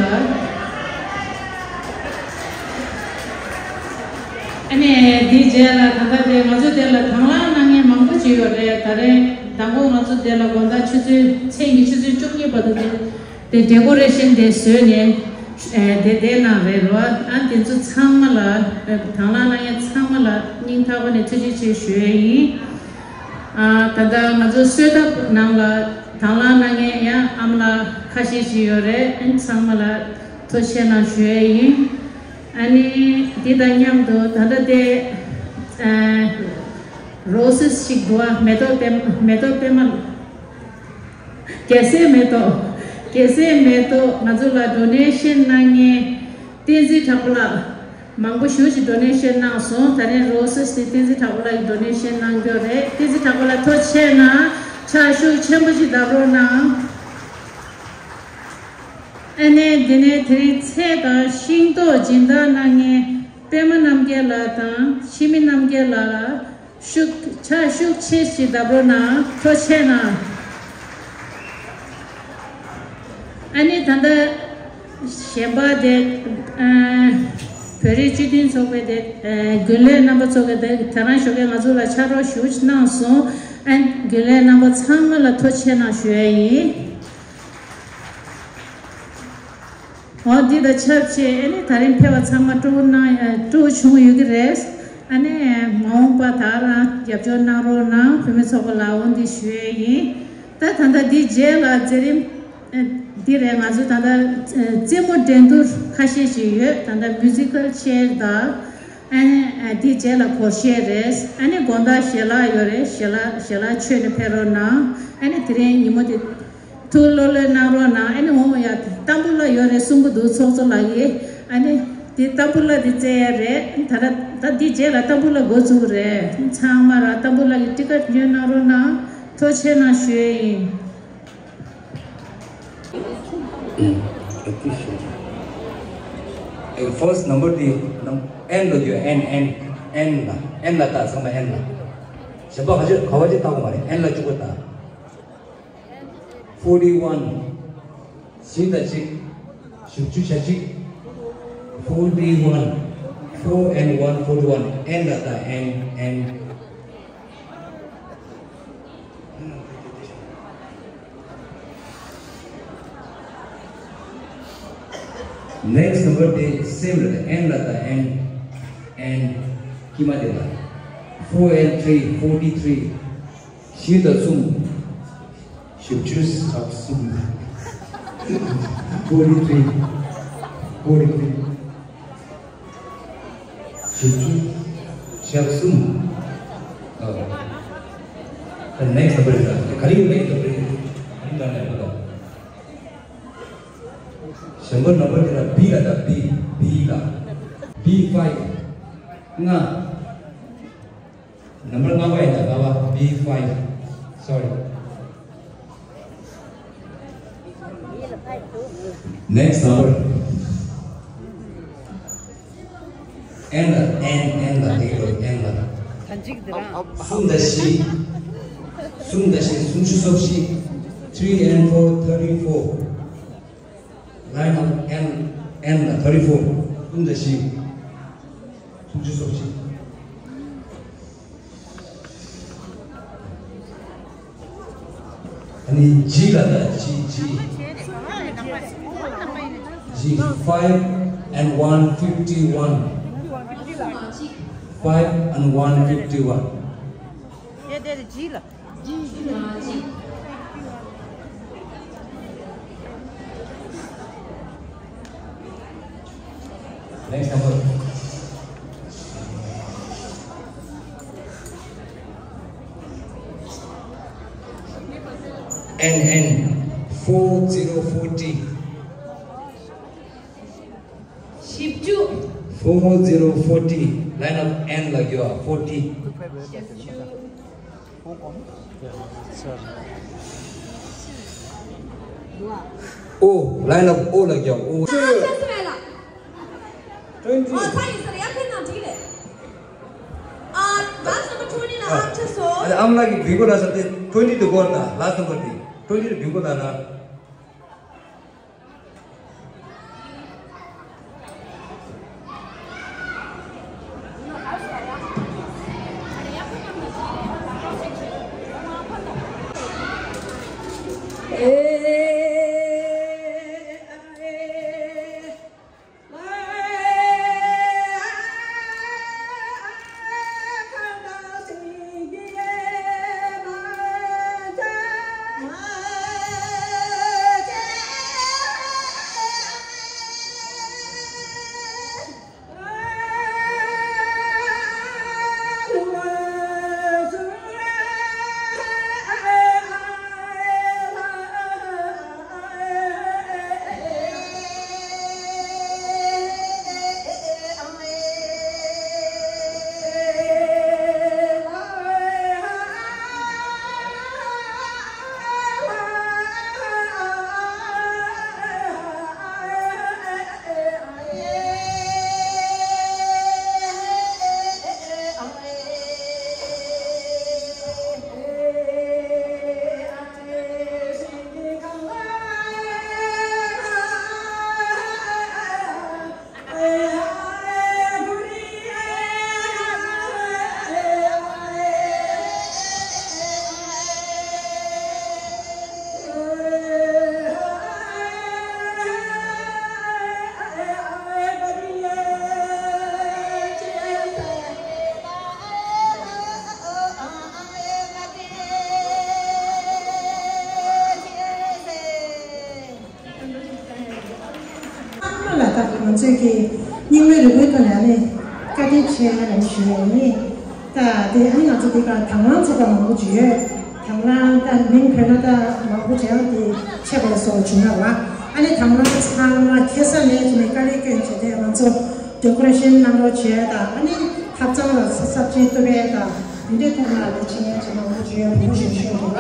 ཨ་ནི་འདིའི་རྗེས་ལ་ད་ལྟ་དེ་ང་ཚོ་དེ་ལ་དང་བླངས་གནང་མཁན་མང་པོ་ཅིག་ཡོད་རེད། ད་རེས་དང་པོ་ང་ཚོ་དེ་ལ་དགོང་དག་ཆུ་ཚོད་མཚན་གྱི་ཆུ་ཚོད་བཅུ་གཉིས་བར་དུ་དེ་དེ་ཌེ་ཀོ་རེ་ཤན་དེ་བཟོས་ནས་ཨ་དེ་དེ་གནང་རེད་རོ། ཨ་དེ་ཚོ་ཚང་མ་ལ་དང་བླངས་གནང་མཁན་ཚང་མ་ལ་སྙིང་ཐག་པ་ནས་ཐུགས་རྗེ་ཆེ་ཞུ་ཡས་ཡིན། ཨ་ད་ལྟ་ང་ཚོ་གསོལ་ཐབ་ནང་ལ་དང་བླངས་གནང་མཁན་ཡང་ཨ་མ་ལགས་ཁ་ཤས་ཤིག་ཡོད་རེད། ཨ་ཚང་མ་ལ་ཐུགས་རྗེ་ཆེ་གནང་ཞུ་ཡས་ཡིན། ཨ་ནི་འདི་དང་མཉམ་དུ་ད་ལྟ་དེ་ཨ་རོ་སེ་སི་ཞིག་འདུག་ཨ། མེ་ཏོག་པད་མ། མེ་ཏོག་པད་མ། རྒྱལ་སྲས་མེ་ཏོག་རྒྱལ་སྲས་མེ་ཏོག་ང་ཚོ་ལ་ཌོ་ནེ་ཤན་གནང་མཁན་བསྟན་འཛིན་གྲགས་པ་ལགས། མང་པོ་ཞེ་ཅིག་ཌོ་ནེ་ཤན་གནང་སོང་། ད་རིང་རོ་སི་སི་དེ་བསྟན་འཛིན་གྲགས་པ་ལགས་ཀྱིས་ཌོ་ནེ་ཤན་གནང་རྒྱུ་རེད། བསྟན་འཛིན་གྲགས་པ་ལགས་ཐུགས་རྗེ་ཆེ་གནང་། ཕྱག་ཤུགས་ཆེན་པོ་ཅིག་བརྡབ་རོགས་གནང་། ཨ་ནེ་འདི་ནས་དེ་རིང་ཚལ་དང་ཤིང་ཏོག་སྦྱིན་བདག་གནང་མཁན་པད་མ་རྣམ་རྒྱལ་ལགས་དང་འཆི་མེད་རྣམ་རྒྱལ་ལགས་ལ། ཤུགས་ཕྱག་ཤུགས་ཆེ་ཞིག་བརྡབ་རོགས་གནང་། ཐུགས་རྗེ་ཆེ་གནང་། ཨ་ནི་ད་ལྟ་གཞན་པ་དེ་ཨ་བོད་རིགས་སྤྱི་མཐུན་ཚོགས་པའི་དེ་ཨ་རྒྱུན་ལས་རྣམ་པ་ཚོ་གིས་དེ་དེ་རང་ཞོགས་ཀས་ང་ཚོ་ལ་ཕྱག་རོགས་ཞུ་གནང་སོང་། ཨ་རྒྱུན་ལས་རྣམ་པ་ཚང་མ་ལ་ཐུགས་རྗེ་ཆེ་གནང་ཞུ་ཡ་ཡིན། འོ་འདི་དང་ཆབས་ཅིག་ཨ་ནི་ད་རིང་ཕེབས་པ་ཚང་མ་སྤྲོ་པོ་གནང་ཨ་སྤྲོ་པོ་བྱུང་ཡོད་ཀྱི་རེད། ཨ་ནི་མ་འོངས་པ་ད་རང་རྒྱབ་སྐྱོར་གནང་རོགས་གནང་། བུད་མེད་ཚོགས་པ་ལ་འོ་འདི་ཞུ་ཡས་ཡིན། ད་ད་ལྟ་འདི་རྗེས་ལ་མཛད་རིམ་ཨ་འདི་རེད། ང་ཚོ་ད་ལྟ་ཨ་རྩེད་མོ་འགྲན་བསྡུར་ཁ་ཤས་ཤིག་ཡོད། ད་ལྟ་མིའུ་ཛི་ཀལ་ཅེར་དང་། ཨ་ནི་ཨ་འདི་རྗེས་ལ་སྒོར་གཞས་རེད། ཨ་ནི་དགོང་དག་ཞལ་ལག་ཡོད་རེད། ཞལ་ལག་ཞལ་ལག་མཆོད་ནས་ཕེབས་རོགས་གནང་། ཨ་ནི་དེ་རིང་ཉིན་མོ་འདི། ཐུགས་བློ་ལོན་གནང་རོགས་གནང་། ཨ་ནི་འོང་ཡ་ཏམ་བུ་ལ་ཡོད་རེད་གསུང་གི་འདུག་ཚོགས་གཙོ་ལགས་ཀྱིས། ཨ་ནི་དེ་ཏམ་བུ་ལ་དེ་བཙལ་ཡ་རེད། ད་ལྟ་ད་འདི་རྗེས་ལ་ཏམ་བུ་ལ་འགོ་བཙུགས་རེད། ཚང་མ་ར་ཏམ་བུ་ལགས་ཀྱི་ཊི་ཀཊ་ཉོས་གནང་རོགས་གནང་། ཐུགས་རྗེ་ཆེ་གནང་ཞུ་ཡ་ཡིན། ཨེ་ཕར་སི་ཊི་ནམ་བར་དེ་ནམ་ཨེན་ལ་ཡོད། ཨེན་ཨེན་ཨེན་ལ་ཨེན་ལ་ལྟ། ཚང་མ་ཨེན་ལ། གཞན་པ་ག་ཅི་ག་བ་ཅི་ལྟ་གོ་མ་རེད། ཨེན་ལ་བཅུ་པ་ལྟ། Forty-one. གཅིག་དང་གཅིག་བཞི་བཅུ་ཞེ་གཅིག Forty-one. Four and one, forty-one. N ལ་དང་N, N. Next number དེ་same རེད། N ལ་དང་N, N. དཀྱིལ་མ་དེ་ལ། Four and three, forty-three. བཞི་དང་གསུམ། བཞི་བཅུ་ཞེ་གསུམ། Forty-three, forty-three. བཞི་བཅུ་ཞེ་གསུམ། ཨ། The next number is ག་རེ་ཡོད། next number ག་རེ་ཡོད་ན་ལས་པ་དང་། གཞན་པ་ནམ་བར་དེ་ལ་B ལ་དང་B, B ལ། B five. ལྔ། ནམ་བར་ལྔ་པ་ཡིན་ད། ལྔ་པ། B five. Sorry. Next number. N ལ། N, N ལ་དེ་གོ། N ལ། གསུམ་དང་བཞི། གསུམ་དང་བཞི། སུམ་ཅུ་སོ་བཞི། Three and four, thirty-four. Line of N, N ལ་thirty-four. སུམ་དང་བཞི། སུམ་ཅུ་སོ་བཞི། ཨ་ནི་G ལ་ད། G, G. G, five and one, fifty-one. Five and one, fifty-one. Next number. N, N, four zero forty. བཞི་བཅུ། Four zero forty. Line of N ལ་གྱུར་བ། Forty. བཞི་བཅུ། O, line of O ལ་གྱུར་བ། O. ཨ་ཁ་སི་མེ་ལ། Twenty. ཨ་ཚ་ཡིན་ཟེར་ཡ་ཁྱེད་ནང་འགྲིག་རེད། ཨ། last number twenty ལ་ཨ་ཁ་སོ། ཨ་ཨམ་ལགས་ཀྱི་བིང་གོ་ལ་ས་དེ་twenty དུ་གོ་ན། last number དེ་twenty དུ་བིང་གོ་ལ་ན། ད་ང་ཚོས་ཀྱི་རྙིང་མའི་རིག་པའི་ཐོག་ནས་ཨ་ནི་བཀའ་དྲིན་ཆེ་ལབ་ཞུ་ཡ་ཡིན། ད་དེ་ཨ་ནི་ང་ཚོ་འདི་ག་དང་བླངས་ཚོགས་པ་མང་པོ་ཅིག་ཡོད། དང་བླངས་ད་མིང་བོས་ན་ད་མང་པོ་ཅིག་ཡང་དེ་ཆད་པ་སོགས་བྱུང་ཡོད་པ། ཨ་ནི་དང་བླངས་ཚང་མ་ཁ་སང་ནས་བྱས་ནས་དཀའ་ལས་བསྐྱོན་བྱས་ཏེ་ང་ཚོ་ཌེ་ཀོ་རེ་ཤན་གནང་རོགས་བྱས། ད་ཨ་ནི་ཐབ་ཚང་ལ་ས་ཚབས་ཆེན་བསྟོད་པའི་ད་འདི་འདྲའི་ཐོག་ལ་ལས་བྱེད་མཁན་ཅིག་མང་པོ་ཅིག་ཡོད། བུ་མོ་ཞིག་ཤོད་འདུག་པ།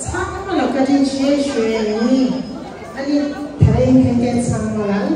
ཚང་མ་ལ་བཀའ་དྲིན་ཆེ་ཞུ་ཡ་ཡིན། ཨ་ནི་དེ་རིང་ཕེབས་མཁན་ཚང་མ་ལ་